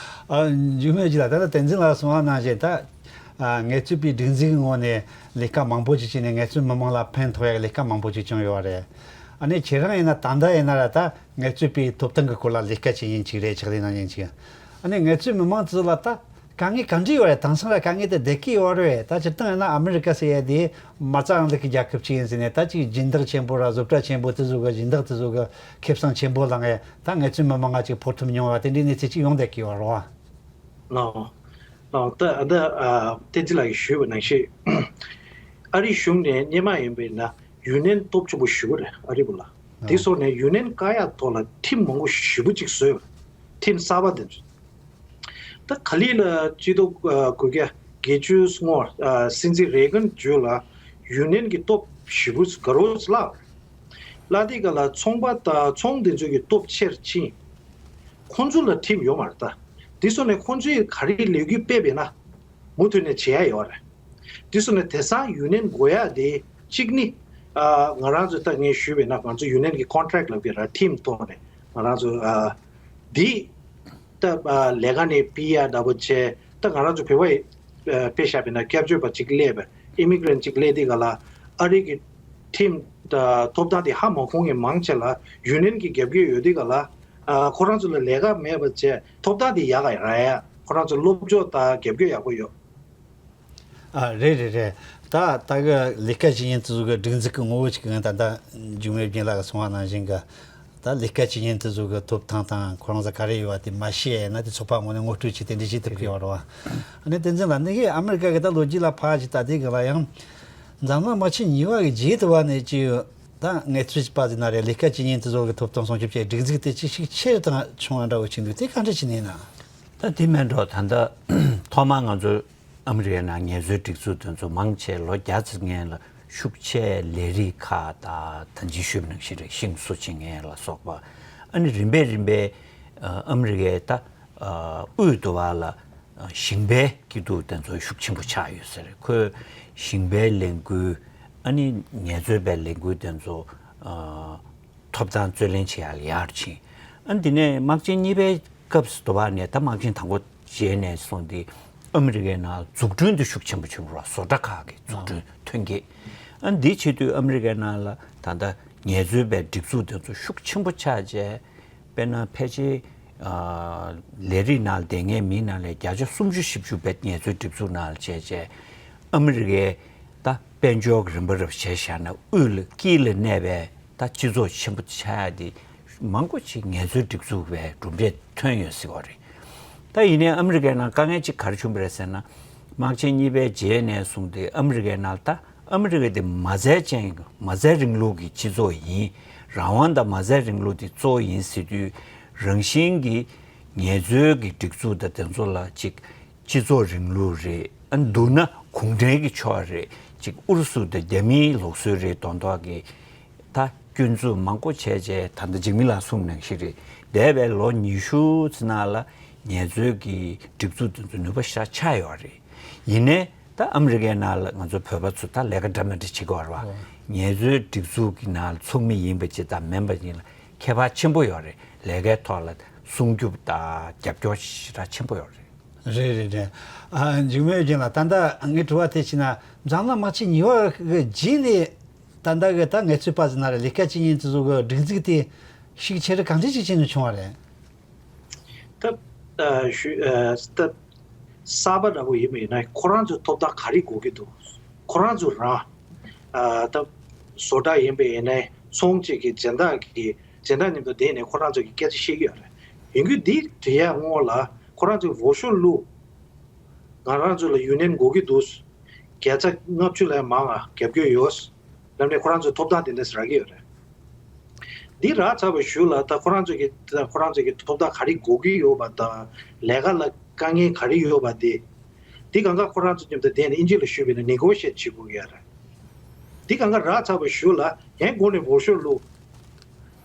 ཨ་འཇིགས་མེད་ཅིག་ལ་ད་ལྟ་བསྟན་འཛིན་ལགས་གསུངས་པ་ནང་བཞིན་ད་ཨ་ངལ་རྩོལ་པའི་སྒྲིག་འཛུགས་ཀྱི་ངོས་ནས་ལས་ཀ་མང་པོ་ཅིག་བྱས་ནས་ངལ་རྩོལ་མི་མང་ལ་ཕན་ཐོགས་ཡག་ལས་ཀ་མང་པོ་ཅིག་བྱུང་ཡོད་རེད། ཨ་ནི་ཁྱེད་རང་ཡིན་ན་ད་ལྟ་ཡིན་ན་ར་ད་ངལ་རྩོལ་པའི་ཐོབ་ཐང་གི་སྐོར་ལ་ལས་ཀ་བྱེད་མཁན་ཅིག་རེད། ཕྱག་ལས་གནང་མཁན་ཅིག་ཨ་ནི་ངལ་རྩོལ་མི་མང་ཚོ་ལ་ད་དཀའ་ངལ་ག་འདྲ་ཡོད་རེད། དེང་སང་ར་དཀའ་ངལ་དེ་བསྡད་ཀྱི་ཡོད་རེད། ད་སྤྱིར་བཏང་ཡིན་ན་ཨ་མི་རི་ཀ་ཟེར་ཡ་དེ་མ་རྩ་རིང་ལུགས་ཀྱི་རྒྱལ་ཁབ་ཅིག་ཡིན་ཟེར་ནས་ད་ཅིག་སྦྱིན་བདག་ཆེན་པོ་ར་བཟོ་གྲྭ་ཆེན་པོ་དེ་ཚོ་གི་སྦྱིན་བདག་དེ་ཚོ་གི་ཁེ་བཟང་ཆེན་པོ་བླངས་ཡ་ད་ངལ་རྩོལ་མི་མང་ང་ཅིག་ཕོག་ཐུག་མྱོང་བ་དེ་འདྲའི་གནས་ཚུལ་ཅིག་ཡོང་བསྡད་ཀྱི་ཡོད་རེད་བ། ལགས། ལགས། ད་ད་ཨ་བསྟན་འཛིན་ལགས་ཀྱིས་ཞུས་པ་ནང་བཞིན་ཨ་རི་གཞུང་ནས་སྔོན་མ་ཡིན་པས་ན་ཡུན་ནན་སྟོབས་ཆེན་པོ་ཞེ་པོ་རེད། ཨ་རི་བོ་ལ་དེ་སོགས་ནས་ཡུན་ནན་བཀག་ཡག་ཐོག་ལ་ཁྲིམས་མང་པོ་ཞེ་པོ་ཅིག་བཟོས་པ་རེད། ཁྲིམས་གསར་པ་དེ་ཚོ། ད་ག་ལེ་ལ་སྤྱི་ལོ་ཨ་དགུ་བརྒྱ་བརྒྱད་ཅུ་སྔོན་ཨ་སྲིད་འཛིན་རེ་གན་རྗེས་ལ་ཡུན་ནན་གྱི་སྟོབས་ཞེ་པོ་དགའ་རབ་བརླག་པ་རེད། བླ་དེ་ག་ལ་ཚོང་པ་དང་ཚོང་དེ་ཚོ་གི་སྟོབས་ཆེར་ཕྱིན། ཁོང་ཚོ་ལ་ཁྲིམས་ཡོད་མ་རེད་ད། དེ་སོགས་ནས་ཁོང་ཚོས་ག་རེ་ལས་འགུལ་སྤེལ་བས་ན། མུ་མཐུད་ནས་བྱེད་ཡ་ཡོད་རེད། དེ་སོགས་ནས་དེང་སང་ཡུན་ནན་དགོས་ཡ་དེ་གཅིག་ནི། ཨ་ང་རང་ཚོ་ད་ངས་ཞུས་པས་ན་ང་ཚོ་ཡུན་ནན་གྱི་ཀོན་ཊེག་ལབ་ཀྱི་ར་ཁྲིམས་ཐོག་ནས་ང་རང་ཚོ་ཨ་འདི། ད་ཨ་ལས་ཀ་ནས་ཕུད་ཡ་འདྲ་པོ་བྱས་ད་ང་རང་ཚོ་བོད་པ་ཡི་ཨ་དཔེ་བཞག་པས་ན་སྐྱབས་བཅོལ་བ་གཅིག་སླེབས་པ་ཨི་མི་གྷི་རེན་ཊི་གཅིག་སླེབས་དུས་ག་ལ་ཨ་རི་གི་ཁྲིམས་ད་ཐོབ་ཐང་དེ་ཧ་མ་གོ་མཁན་མང་ཆེ་ལ་ཡུན་ནན་གྱི་རྒྱབ་སྐྱོར་ཡོད་དུས་ག་ལ་ཨ་ཁོ་རང་ཚོ་ལ་ལས་ཀ་མེད་པ་བྱས་ཐོབ་ཐང་དེ་ཡག་ག་རག་ཡ་ཁོ་རང་ཚོ་སློབ་སྦྱོང་དང་རྒྱབ་སྐྱོར་ཡག་པོ་ཡོད། ཨ་རེད་རེད་རེད། ད་ད་གི་ལས་ཀ་བྱེད་མཁན་དེ་ཚོ་གི་སྒྲིག་འཛུགས་ཀྱི་ངོ་བོ་ཅིག་ང་ད་ལྟ་འཇིགས་མེད་རྒན་ལགས་གསུངས་པ་ནང་བཞིན་གི་ད་ལས་ཀ་བྱེད་མཁན་དེ་ཚོ་གི་ཐོབ་ཐང་དང་ཁོ་རང་ཚོ་ག་རེ་ཡོད་པ་དེ་མ་ཤེས་ན་དེ་ཚོགས་པ་ངོས་ནས་ངོ་སྤྲོད་བྱས་དེ་འདྲ་བྱེད་ཐུབ་ཀྱི་ཡོད་རེད་བ། ཨ་ནི་བསྟན་འཛིན་ལགས་ནི་གི་ཨ་མི་རི་ཀ་གི་ད་ལོ་རྒྱུས་ལ་ཕར་ཅིག་ལྟ་དུས་གི་ལ་ཡང་འཛམ་གླིང་དམག་ཆེན་གཉིས་པ་གི་རྗེས་དུ་བ་ནས་ཅིག་ད་ངལ་རྩོལ་བྱེད་པ་ཟེར་ན་རེད། ལས་ཀ་བྱེད་མཁན་དེ་ཚོ་གི་ཐོབ་ཐང་སྲུང་སྐྱོབ་བྱེད་སྒྲིག་འཛུགས་དེ་ཅིག་ཤུགས་ཆེ་རུ་དང་ཆུང་བ་འདྲ་བོ་ཕྱིན་འདུག་དེ་ག་འདྲ་ཞིག་ཡིན་ན། ད་དེ་མིན་འགྲོ་ད་ལྟ་ཐོག་མར་ང་ཚོ་ཨ་མི་རི་ཀའི་ནང་ངལ་རྩོལ་སྒྲིག་འཛུགས་དེ་ཚོ་མང་ཆེ་ལོ་བརྒྱ་ཙམ་སྔོན་ལ་ཤུགས་ཆེ་ལས་རིགས་ཁག་དང་ད་ཅི་ཞུས་པ་ནང་བཞིན་རེད། ཤིང་བཟོ་བྱེད་མཁན་ལ་སོགས་པ་ཨ་ནི་རིམ་པས་རིམ་པས་ཨ་མི་རི་ཀའི་ད་ ཨ་དབུས་དུ་བ་ལ་ཨ་ཞིང་པའི་སྐྱིད་སྡུག་དེ་ཚོ་ཤུགས་ཆེན་པོ་ཆགས་ཡོད་ཟེར། ཁོས་ཞིང་པའི་ལས་འགུལ། ཨ་ནི་ངལ་རྩོལ་པའི་ལས་འགུལ་དེ་ཚོ་ཨ་ཐོབ་ཐང་རྩོད་ལེན་བྱེད་ཡག་ལ་ཡར་ཕྱིན། ཨ་ནི་དེ་ནས་དམག་ཆེན་གཉིས་པའི་སྐབས་སུ་དུ་བ་ནས། ད་དམག་ཆེན་དང་པོ་རྗེས་ནས་བཟུང་སྟེ་ཨ་མི་རི་ཀའི་ནང་འཛུགས་སྐྲུན་དེ་ཤུགས་ཆེན་པོ་བྱུང་བ། བཟོ་གྲྭ་ཁག་གི་འཛུགས་སྐྲུན། ཐོན་སྐྱེད། ཨ་ནི་དེའི་ཆེད་དུ་ཨ་མི་རི་ཀའི་ནང་ལ་ད་ལྟ་ངལ་རྩོལ་པའི་སྒྲིག་འཛུགས་དེ་ཚོ་ཤུགས་ཆེན་པོ་ཆགས་རྗེས། དཔེར་ན་ཕལ་ཆེར་ཨ་ལས་རིགས་ནང་ལ་བསྡད་མཁན་མིའི་ནང་ལས་བརྒྱ་ཆ་སུམ་ཅུ་བཞི་བཅུ་དཔེ་ངལ་རྩོལ་སྒྲིག་འཛུགས་ནང་ལ་བྱས་རྗེས། ཨ་མི་རི་ཀའི་ད་དཔལ་འབྱོར་གྱི་རིམ་པ་རབ་བྱས་བཞག་ན། དབུས་ལ་དཀྱིལ་ལ་གནས་པའི་ད་སྤྱི་ཚོགས་ཆེན་པོ་ཆགས་ཡ་དེ་མང་པོ་ཅིག་ངལ་རྩོལ་སྒྲིག་འཛུགས་པའི་གྲུབ་འབྲས་ཐོན་ཡོད་ཟེར་བ་རེད། ད་ཡིན་ནའི་ཨ་མི་རི་ཀའི་ནང་དཀའ་ངལ་ཅིག་ག་རེ་བྱུང་བ་རེད་ཟེར་ན། དམག་ཆེན་གཉིས་པའི་རྗེས་ནས་བཟུང་སྟེ་ཨ་མི་རི་ཀའི་ནང་ད་ཨ་མི་རི་ཀ་དེ་མ་རྩའི་ཅན། མ་རྩའི་རིང་ལུགས་ཀྱི་སྤྱི་ཚོགས་ཡིན། རང་དབང་དང་མ་རྩའི་རིང་ལུགས་དེ་གཙོ་བོ་ཡིན་ཟེར་དུས། རང་བཞིན་གྱིས་ངལ་རྩོལ་གྱི་སྒྲིག་འཛུགས་དང་དེ་ཚོ་ལ་ཅིག་སྤྱི་ཚོགས་རིང་ལུགས་རེད། ཨ་བསྡུར་ན་གུང་ཁྲན་གྱི་ཕྱོགས་རེད། ཅིག་ཨུ་རུ་སུ་དང་རྒྱ་མིའི་ལུགས་སྲོལ་རེད་མདོག་མདོག་གི། ད་སྐྱོན་འཛུགས་མང་པོ་བྱས་རྗེས། ད་ལྟ་འཇིགས་མེད་ལགས་གསུངས་ནང་བཞིན་རེད། འདས་པའི་ལོ་ཉི་ཤུ་ཙམ་ནང་ལ་ངལ་རྩོལ་གྱི་སྒྲིག་འཛུགས་དེ་ཚོ་ནུས་པ་ཞེ་དྲག་ཆག་ཡོད་རེད། ཡིན་ནའི་ད་ཨ་མི་རི་ཀའི་ནང་ལ་ང་ཚོ་བོད་པ་ཚོ་ད་ལས་ཀ་འདྲ་མི་འདྲ་བྱེད་ཀྱི་ཡོད་རེད་བ། ངལ་རྩོལ་སྒྲིག་འཛུགས་ཀྱི་ནང་ལ་ཚོགས་མི་ཡིན་པ་ཅིག་དང་མིན་པ་ཅིག་ལ་ཁྱད་པར་ཆེན་པོ་ཡོད་རེད། ལས་ཀའི་ཐོག་ལ་སྲུང་སྐྱོབ་དང་རྒྱབ་སྐྱོར་ཞེ་དྲག་ཆེན་པོ་ཡོད་རེད། རེད་རེད་རེད། ཨ་འཇིགས་མེད་རྒན་ལགས། ད་ལྟ་ངའི་དྲི་བ་དེ་བྱས་ན། འཛམ་གླིང་དམག་ཆེན་གཉིས་པ་གི་རྗེས་ནས་ད་ལྟ་གི་ད་ངལ་རྩོལ་པ་ཟེར་ན་རེད། ལས་ཀ་བྱེད་མཁན་དེ་ཚོ་གི་སྒྲིག་འཛུགས་དེ་ཤུགས་ཆེ་རུ་གང་འཚམ་ཅིག་ཕྱིན་ནས་བྱུང་བ་རེད། ད་ཨ་ཞུ་ཨ་ད་གསར་པ་འདྲ་པོ་ཡིན་པ་ཡིན་ན། ཁོ་རང་ཚོའི་ཐོབ་ཐང་ག་རེ་དགོས་ཀྱི་འདུག་ཁོ་རང་ཚོ་རང་ཨ་ད་བཟོ་གྲྭ་ཡིན་པ་ཡིན་ན། ཚོང་གཅིག་གི་སྦྱིན་བདག་གི་སྦྱིན་བདག་མཉམ་དུ་བསྡད་ནས་ཁོ་རང་ཚོ་གི་སྐད་ཆ་བཤད་ཀྱི་ཡོད་རེད། ཡིན་རྒྱུ་འདི་དྲི་ཡ་སྔོན་ལ་ཁོ་རང་ཚོས་འོས་ཤོག་བླུགས། ང་རང་ཚོ་ལ་ཡུ་ནི་ཡན་དགོས་ཀྱི་འདུག་བརྒྱ་ཆ་ལྔ་བཅུ་ལས་མང་ང་རྒྱབ་སྐྱོར་ཡོད་ལབ་ནས་ཁོ་རང་ཚོས་ཐོབ་ཐང་དེ་འདྲ་རག་གི་ཡོད་རེད། འདི་རག་ཚར་བའི་གཞུག་ལ་ད་ཁོ་རང་ཚོ་གི་ད་ཁོ་རང་ཚོ་གི་ཐོབ་ཐང་ག་རེ་དགོས་ཀྱི་ཡོད་པ་དང་། ལས་ཀ་ལ་དཀའ་ངལ་ག་རེ་ཡོད་པ་དེ། འདི་གང་ག་ཁོ་རང་ཚོ་མཉམ་དུ་བསྡད་ནས་ཨིན་ཇི་ལ་ཞུས་པ་ཡིན་ན་ནི་གོ་ཤི་ཡེཊ་བྱེད་དགོས་ཀྱི་ཡོད་རེད། འདི་གང་ག་རག་ཚར་བའི་གཞུག་ལ་ཡང་སྒོ་ནས་འོས་ཤོག་བླུགས།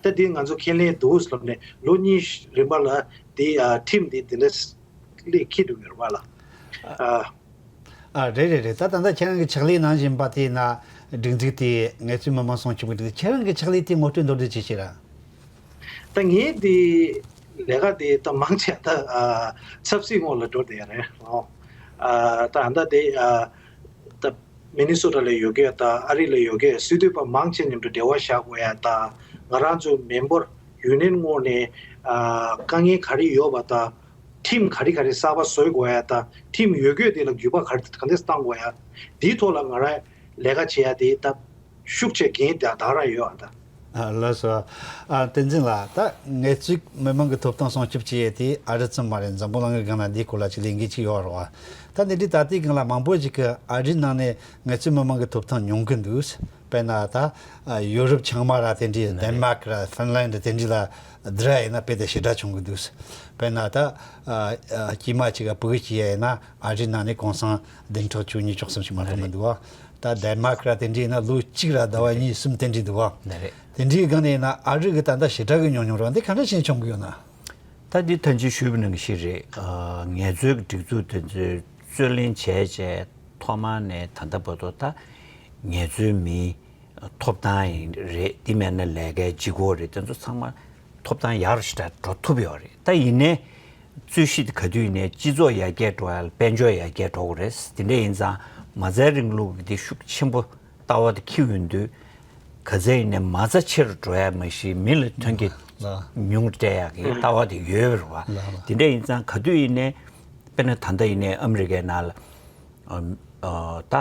ད་འདི་ང་ཚོ་ཁས་ལེན་འདུག་ལབ་ནས་ལོ་གཉིས་རིམ་པ་ལ་འདི་ཨ་ཁྲིམས་འདི་འདི་འདྲ་སླེབས་འཁྱེར་འགྲོ་གི་རེད་པ་ལགས། ཨ། ཨ་རེད་རེད་རེད། ད་ད་ལྟ་ཁྱེད་རང་གི་ཕྱག་ལས་གནང་བཞིན་པ་དེ་ན་སྒྲིག་འཛུགས་དེ་ངལ་རྩོལ་མི་མང་སྲུང་སྐྱོབ་ཀྱི་སྒྲིག་འཛུགས། ཁྱེད་རང་གི་ཕྱག་ལས་དེ་ངོ་སྤྲོད་མདོར་བསྡུས་ཅིག་བྱེད་ར། ད་ངའི་དེ་ལས་ཀ་དེ་ད་མང་ཆེ་ད་ཨ་ཆབ་སྲིད་ངོས་ལ་འགྲོ་བསྡད་ཡ་རེད། ཨོ། ཨ་ད་ད་དེ་ཨ་ད་མི་ནི་སོ་ཊ་ལ་ཡོད་མཁན་དང་ཨ་རི་ལ་ཡོད་མཁན་སྲིད་དོན་པ་མང་ཆེ་མཉམ་དུ་འབྲེལ་བ་བཞག་དགོས་ཡ་དང་། ང་རང་ཚོ་མེམ་བར་ཡུ་ནི་ཡན་ངོས་ནས་ཨ་དཀའ་ངལ་ག་རེ་ཡོད་པ་དང་། ཁྲིམས་ག་རེ་ག་རེ་གསར་པ་བཟོ་དགོས་ཡ་དང་། ཁྲིམས་ཡོད་རྒྱུ་དེ་ལ་འགྱུར་བ་ག་རེ་ག་འདྲས་བཏང་དགོས་ཡ། དེའི་ཐོག་ལ་ང་རང་ལས་ཀ་བྱེད་ཡ་དེ་ད་ཤུགས་ཆེ་འགན་དེ་ད་རང་ཡོད་ཨ་ད། ཨ་ལགས་སོ། ཨ་བསྟན་འཛིན་ལགས། ད་ངལ་རྩོལ་མི་མང་གི་ཐོབ་ཐང་སྲུང་སྐྱོབ་བྱེད་ཡས་དེ་ཨ་རི་ཙམ་མ་རེད། འཛམ་བུ་གླིང་གི་སྒང་ལ་འདིའི་སྐོར་ལ་ཅིག་ལས་འགུལ་ཅིག་ཡོད་རེད་བ། ད་འདི་འདྲའི་ད་ལྟའི་སྒང་ལ་མང་པོ་ཞིག་གིས་ཨ་རིའི་ནང་ནས་ངལ་རྩོལ་མི་མང་གི་ཐོབ་ཐང་ཉུང་གི་འདུག་དཔེར་ན་ད་ཨ་ཡོ་རོབ་བྱང་མ་ར་དེ་འདྲའི། ཌེན་མཱག་ར་ཧྥིན་ལན་ཌི་དེ་འདྲའི་ལ་བསྡུར་ཡ་ཡིན་ན་དཔེ་དེ་ཞེ་དྲག་བྱུང་གི་འདུག་དཔེར་ན་ད་ཨ་ཨ་སྐྱེས་མ་གཅིག་ག་ཕྲུ་གུ་སྐྱེས་ཡ་ཡིན་ན་ཨ་རིའི་ནང་ནས་གུང་སེང་བདུན་ཕྲག་བཅུ་གཉིས་བཅུ་གསུམ་ཞིག་མ་གཏོགས་མི་འདུག་བ། ད་ཌེན་མཱག་ར་དེ་འདྲའི་ཡིན་ན་ལོ་གཅིག་ར་ཟླ་བ་གཉིས་གསུམ་དེ་འདྲའི་འདུག་བ། ད་རེད། དེ་འདྲའི་སྒང་ནས་ཡིན་ན་ཨ་རི་གི་ད་ལྟ་ཞེ་དྲག་གི་ཉུང་ཉུང་རེད་བ། འདི་ག་འདྲ་ཞིག་བྱུང་གི་ཡོད་ན། ད་འདི་ཐེངས་ཅིག་ཞུས་པ་ནང་བཞིན་རེད། ཨ་ངལ་རྩོལ་གྱི་སྒྲིག་འཛུགས་དེ་ཚོས་རྩོད་ལེན་བྱས་རྗེས་ཐོག་མ་ནས་ད་ལྟ་བར་དུ་ད་ངལ་རྩོལ་མིའི་ཐོབ་ཐང་ཡིན་རེད། འདི་མེད་ན་ལས་ཀའི་ལྗིད་ཁོག་རེད། དེ་ཚོ་ཚང་མ་ཐོབ་ཐང་ཡག་རུ་ཞེ་དྲག་འགྲོ་ཐུབ་ཡོད་རེད། ད་ཡིན་ནའི་རྩོད་གཞི་དེ་ག་དུས་ཡིན་ནའི་སྤྱི་ཚོགས་ཡར་རྒྱས་འགྲོ་ཡ་ལ་དཔལ་འབྱོར་ཡར་རྒྱས་འགྲོ་དགོས་རེད། དེ་འདྲ་ཡིན་ཙང་མ་རྩའི་རིང་ལུགས་ཀྱི་དེ་ཤུགས་ཆེན་པོ་ལྟ་བ་དེ་འཁྱེར་ཡོང་དུས། ག་ཚད་ཡིན་ནའི་མ་རྩ་ཆེ་རུ་འགྲོ་ཡ་མ་གཞི་མི་ལ་ཐོན་སྐྱེད་ལགས། ཉུང་རུ་སྤྲད་ཡག་གི་ལགས། ལྟ་བ་དེ་ཡོད་རེད་བ། ལགས་ལགས། དེ་འདྲ་ཡིན་ཙང་ག་དུས་ཡིན་ནའི་དཔེར་ན་ད་ལྟ་ཡིན་ནའི་ཨ་མི་རི་ཀའི་ནང་ལ་ཨ་ཨ་ད་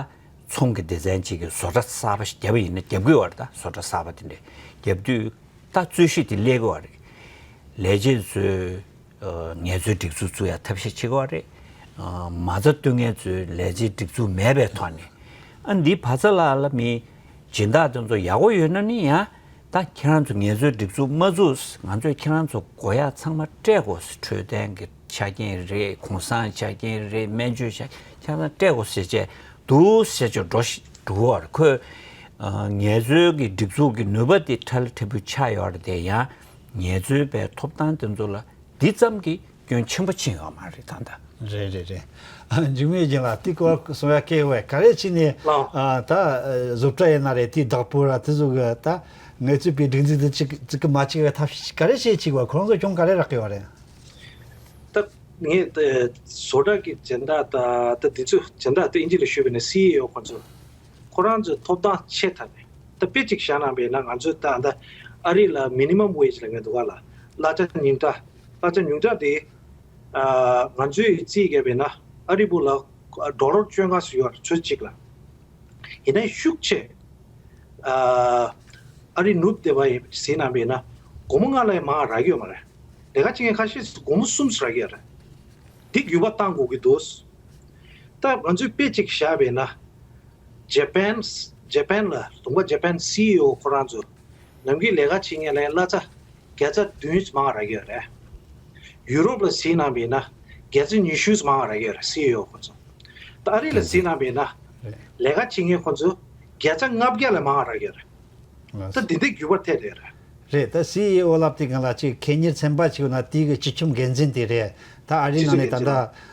ཚོང་གི་སྡེ་ཚན་གཅིག་གིས་བཟོ་གྲྭ་གསར་པ་ཞིག་བརྒྱབ་པ་ཡིན་ན། བརྒྱབ་ཀྱི་ཡོད་རེད། ད་བཟོ་གྲྭ་གསར་པ་དེ་འདྲ་བརྒྱབ་དུས་ད་རྩོད་གཞི་དེ་སླེབས་ཀྱི་ཡོད་རེད། ལས་བྱེད་ཚོས་ཨ་ངལ་རྩོལ་སྒྲིག་འཛུགས་བཙུགས་ཡ་ཐབས་ཤེས་བྱེད་ཀྱི་ཡོད་རེད། ཨ་མ་རྩ་གཏོང་མཁན་ཚོས་ལས་བྱེད་སྒྲིག་འཛུགས་མེད་པའི་ཐོག་ནས། ཨ་འདི་བ་ཚ་ལ་ལ་མི་སྦྱིན་བདག་དེ་ཚོ་ཡག་པོ་ཡོད་ན་ནི་ཡང་། ད་ཁྱེད་རང་ཚོ་ངལ་རྩོལ་སྒྲིག་འཛུགས་མ་བཙུགས། ང་ཚོས་ཁྱེད་རང་ཚོ་དགོས་ཡ་ཚང་མ་སྤྲད་དགོས། འཕྲོད་བསྟེན་གྱི་ཆ་རྐྱེན་རེད། གུང་སེང་ཆ་རྐྱེན་རེད། སྨན་བཅོས་ཆ་ཁྱེད་རང་སྤྲད་དགོས་ཟེར་བྱས་འདུག་ཟེར་བྱས་འགྲོ་ཞིག་འགྲོ་གི་ཡོད་རེད། ཁོས་ཨ་ངལ་རྩོལ་གྱི་སྒྲིག་འཛུགས་ཀྱི་ནུས་པ་དེ་ཁྲ་ལ་ཁྲ་བུ་ཆགས་ཡོད་རེད་དེ། ཡང་ངལ་རྩོལ་པའི་ཐོབ་ཐང་དེ་ཚོ་ལ་འདི་ཙམ་གྱིས་ སྐྱོན་ཆེན་པོ་ཕྱིན་ཡོད་མ་རེད་ད་ལྟ། རེད་རེད་རེད། ཨ། འཇིགས་མེད་རྒྱན་ལགས་དེ་སྐོར་གསུང་ཡ་སྐད་བས་ག་རེ་བྱས་ནས། ལགས། ཨ། ད་བཟོ་གྲྭ་ཡིན་ན་རེད། དེའི་བདག་པོ་ར་དེ་ཚོ་གི་ད་ངལ་རྩོལ་པའི་སྒྲིག་འཛུགས་དེ་གཅིག་གཅིག་གི་མ་གཅིག་གི་ཐབས་ཤེས་ག་རེ་བྱེད་ཅིག་བ། ཁོ་རང་ཚོ་གྱོང་ག་རེ་རག་གི་ཡོད་རེད། ད་ངས་ད་བཟོ་གྲྭ་གི་སྦྱིན་བདག་ད་ད་དེ་ཚོ་སྦྱིན་བདག་ད་ཨིན་ཇི་ལ་ཞུས་པ་ཡིན་ན་སི་ཨི་ཨོ་ཁོ་ཚོ་ཁོ་རང་ཚོའི་ཐོབ་ཐང་ཆེ་ཐག་རེད། ད་དཔེ་གཅིག་བཞག་ན་བས་ན་ང་ཚོ་ད་ད་ཨ་རི་ལ་མི་ནི་མམ་ཝེཇ་ལ་ངས་འདུག་ག་ལ་གླ་ཆ་ཉུང་དྲགས། གླ་ཆ་ཉུང་དྲགས་དེ་ཨ་ང་ཚོའི་རྩིས་བརྒྱབ་པས་ན་ཨ་རི་བོད་ལ་ཌོ་ལར་བཅོ་ལྔ་ཙམ་ཡོད་རེད་ཚོད་གཅིག་ལ། ཡིན་ནའི་ཤུགས་ཆེ་ཨ་ཨ་རི་ནུབ་སྡེ་བ་ཡིན་ཟེར་ན་བས་ན་སྒོར་མོ་ལྔ་ལས་མང་རག་གི་ཡོད་མ་རེད། ལས་ཀ་བྱེད་མཁན་ཁ་ཤས་སུ་སྒོར་མོ་གསུམ་ཙམ་རག་གི་ཡོད་རེད། འདི་འགྱུར་བ་གཏང་དགོས་ཀྱི་འདུག་ད་ང་ཚོས་དཔེ་གཅིག་བཞག་པས་ན། ཇ་པན། ཇ་པན་ལ་ལུང་པ་ཇ་པན་སི་ཨི་ཨོ་ཁོ་རང་ཚོ་ནམ་རྒྱུན་ལས་ཀ་བྱེད་མཁན་ལ་གླ་ཆ་བརྒྱ་ཆ་བདུན་མང་རག་གི་ཡོད་རེད། ཡུ་རོབ་ལ་གཟིགས་གནང་བས་ན་བརྒྱ་ཆ་ཉི་ཤུ་མང་རག་གི་ཡོད་རེད་སི་ཨི་ཨོ་ཁོ་ཚོ། ད་ཨ་རི་ལ་གཟིགས་གནང་བས་ན་ལས་ཀ་བྱེད་མཁན་ཁོ་ཚོ་བརྒྱ་ཆ་ལྔ་བརྒྱ་ལས་མང་རག་གི་ཡོད་རེད། ད་འདི་འདྲའི་འགྱུར་བ་ཐེབས་བསྡད་ཡོད་རེད། རེད། ད་སི་ཨི་ཨོ་ལབ་དེ་གང་ལ་ཅིག་ཁེ་གཉེར་ཚན་པ་ཅིག་ཡོད་ན་དེའི་གི་སྤྱི་ཁྱབ་འགན་འཛིན་དེ་རེད། ད་ཨ་རིའི་ནང་ནས་ད་ལྟ་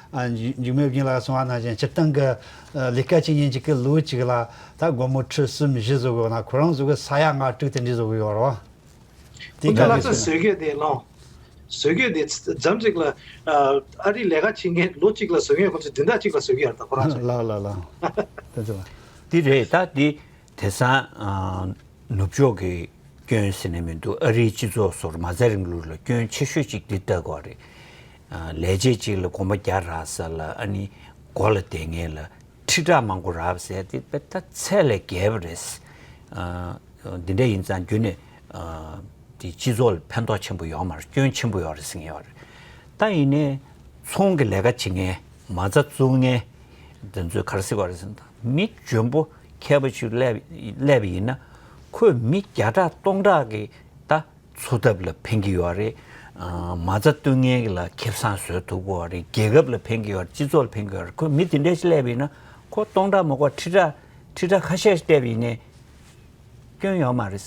ཨ་འཇིགས་མེད་བརྒྱུད་ལ་གསུང་བ་ནང་བཞིན་སྤྱིར་བཏང་གི་ཨ་ལས་ཀ་བྱེད་མཁན་ཅིག་གི་ལོ་གཅིག་ལ་ད་སྒོར་མོ་ཁྲི་གསུམ་བཞི་བཟོ་དགོས་ན་ཁོ་རང་ཚོ་གི་ས་ཡ་ལྔ་དྲུག་དེ་འདྲ་བཟོ་གི་ཡོད་རེད་བ། དེ་ཁོང་ཚོ་ག་ལ་རེད་ས་ཟེར། བཟོས་གོས་དེ་ལོང་། བཟོས་གོས་དེ་མཚམས་ཅིག་ལ་ཨ་རིའི་ལས་ཀ་བྱེད་མཁན་ལོ་གཅིག་ལ་བཟོ་མཁན་ཁོང་ཚོ་བདུན་ཕྲག་གཅིག་ལ་བཟོ་གི་ཡོད་རེད་ད་ཁོ་རང་ཚོ། ལགས་ལགས་ལགས། དེ་ཚོ་དེ་རེད་ད་དེ། དེང་སང་ཨ་ནུབ་ཕྱོགས་ཀྱི་སྐྱོན་ཟེར་ནས་མི་འདུག་ཨ་རིའི་སྤྱི་ཚོགས་སོར་མ་རྩ་རིང་ལུགས་ལ་སྐྱོན་ཆེ་ཤོས་ཅིག་འདི་ལྟ་དགོས་རེད། ཨ་ལས་བྱེད་ཅིག་ལ་གོམ་པ་རྒྱག་རག་ས་ལ་ཨ་ནི་སྒོ་ལ་བསྡད་མཁན་ལ་ཁྲི་ཕྲག་མང་པོ་རག་ཟེར་དེ་དཔེ་ད་ཚད་ལས་བརྒལ་བ་རེད། ཨ་འདི་འདྲ་ཡིན་ཙང་རྒྱུན་ནས་ཨ་དེ་སྤྱི་ཚོགས་ལ་ཕན་ཐོགས་ཆེན་པོ་ཡོད་མ་རེད། སྐྱོན་ཆེན་པོ་ཡོད་རེད་ཟེར་མཁན་ཡོད་རེད། ད་ཡིན་ནའི་ཚོང་གི་ལས་ཀ་བྱེད་མཁན་མ་རྩ་བཙུགས་མཁན། དེ་ཚོས་ག་རེ་ཟེར་བ་རེད་ཟེར་ན། མི་འཇོན་པོ་མཁས་པ་ཞིག་སླེབས་སླེབས་པ་ཡིན་ན་ཁོས་མི་བརྒྱ་ཕྲག་སྟོང་ཕྲག་གི་ད་འཚོ་ཐབས་ལ་ཕན་གྱི་ཡོད་རེད། ཨ་མ་རྩ་བཏོན་མཁན་ལ་ཁེ་བཟང་བཟོ་ཐུབ་ཀྱི་ཡོད་རེད། རྒྱལ་ཁབ་ལ་ཕན་གྱི་ཡོད་རེད། སྤྱི་ཚོགས་ལ་ཕན་གྱི་ཡོད་རེད། ཁོས་མི་དེ་འདྲ་ཞིག་སླེབས་པ་ཡིན་ན་ཁོ་སྟོང་ཕྲག་མ་དགོས་ཁྲི་ཕྲག་ཁྲི་ཕྲག་ཁ་ཤས་ཤིག་བལྟས་པ་ཡིན་ནའི། སྐྱོན་ཡོད་མ་རེད།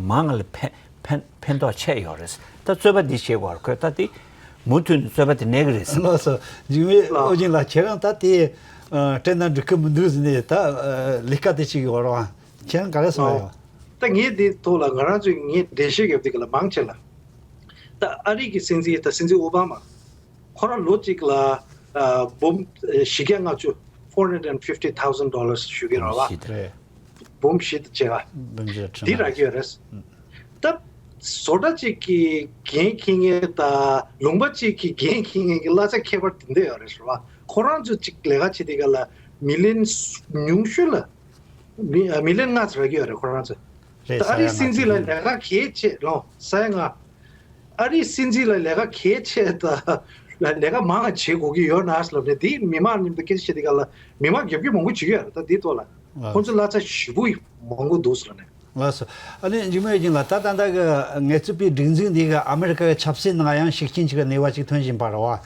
མང་ལ་ཕན་ཕན་ཕན་ཐོགས་ཆེ་ཡོད་རེད། ད་རྩོད་པ་འདི་བྱེད་དགོས་རེད། ཁོས་ད་དེ་མུ་མཐུད་ནས་རྩོད་པ་དེ་གནས་ཀྱི་རེད་ཟེར། ལགས་སོ། འཇིགས་མེད་ལགས། ཨོ་རྒྱན་ལགས་ཁྱེད་རང་ད་དེ་ཨ་དྲན་ན་འགྲིག་གི་མི་འདུག་ཟེར་ནས་ད་ཨ་ལས་ཀ་དེ་བྱེད་ཀྱི་ཡོད་རེད་བ། ཁྱེད་རང་ག་རེ་གསུང་ཡ་ཡོད། ད་ངས་དེ་ཐོག་ལ་ང་རང་ཚོས་ངས་འགྲེལ་བཤད་རྒྱབ་དུས་ཀ་ལ་མང་ཆེ་ལ། ད་ཨ་རི་གི་སྲིད་འཛིན་ད་སྲིད་འཛིན་ཨོ་བྷ་མ། ཁོ་རང་ལོ་གཅིག་ལ་ཨ་འབུམ་ཨ་བཞི་བརྒྱ་ལྔ་བཅུ། Four hundred and fifty thousand dollars ཞུ་གི་རེད་བ། རེད། འབུམ་བཞི་དང་བྱེ་བ། འབུམ་བཞི་ཁྲི་འདི་ལྔ་རག་གི་ཡོད་རེད། ད་བཟོ་གྲྭ་གཅིག་གི་འགན་འཁྱེར་མཁན་དང་ལུང་པ་གཅིག་གི་འགན་འཁྱེར་མཁན་གྱི་གླ་ཆ་ཁྱད་པར་དེ་འདྲ་ཡོད་རེད་ཟེར་བ། ཁོ་རང་ཚོ་གཅིག་ལས་ཀ་བྱེད་དུས་ཀ་ལ་མི་ལན་ཉུང་ཤོས་ལ་མི་ཨ་མི་ལན་ལྔ་ཙམ་རག་གི་ཡོད་རེད་ཁོ་རང་ཚོ། རེད། ད་ཨ་རིའི་སྲིད་འཛིན་ལ་ལས་ཀ་གལ་ཆེ་ལོ་ས་ཡ་ལྔ། ཨ་རིའི་སྲིད་འཛིན་ལ་ལས་ཀ་གལ་ཆེ་ད་ལ་ལས་ཀ་མང་བ་བྱེད་དགོས་ཀྱི་ཡོད་ན་ཟེར་ལབ་ནས་དེ་མི་མང་མཉམ་དུ་སྐད་ཆ་བཤད་དུས་ཀ་ལ་མི་མང་རྒྱབ་སྐྱོར་མང་པོ་བྱེད་ཀྱི་ཡོད་རེད། ད་དེའི་ཐོག་ལ་ཁོང་ཚོ་གླ་ཆ་ཞེ་པོ་མང་པོ་འདུག་ཟེར་ནས། ལགས་སོ། ཨ་ནི་འཇིགས་མེད་རྒྱན་ལགས་ད་ད་ལྟ་གི་ངལ་རྩོལ་པའི་སྒྲིག་འཛུགས་འདི་གི་ཨ་མེ་རི་ཀ་གི་ཆབ་སྲིད་ནང་ཡང་ཤུགས་རྐྱེན་ཅིག་གི་ནུས་པ་ཅིག་ཐོན་བཞིན་པ་རེད་བ།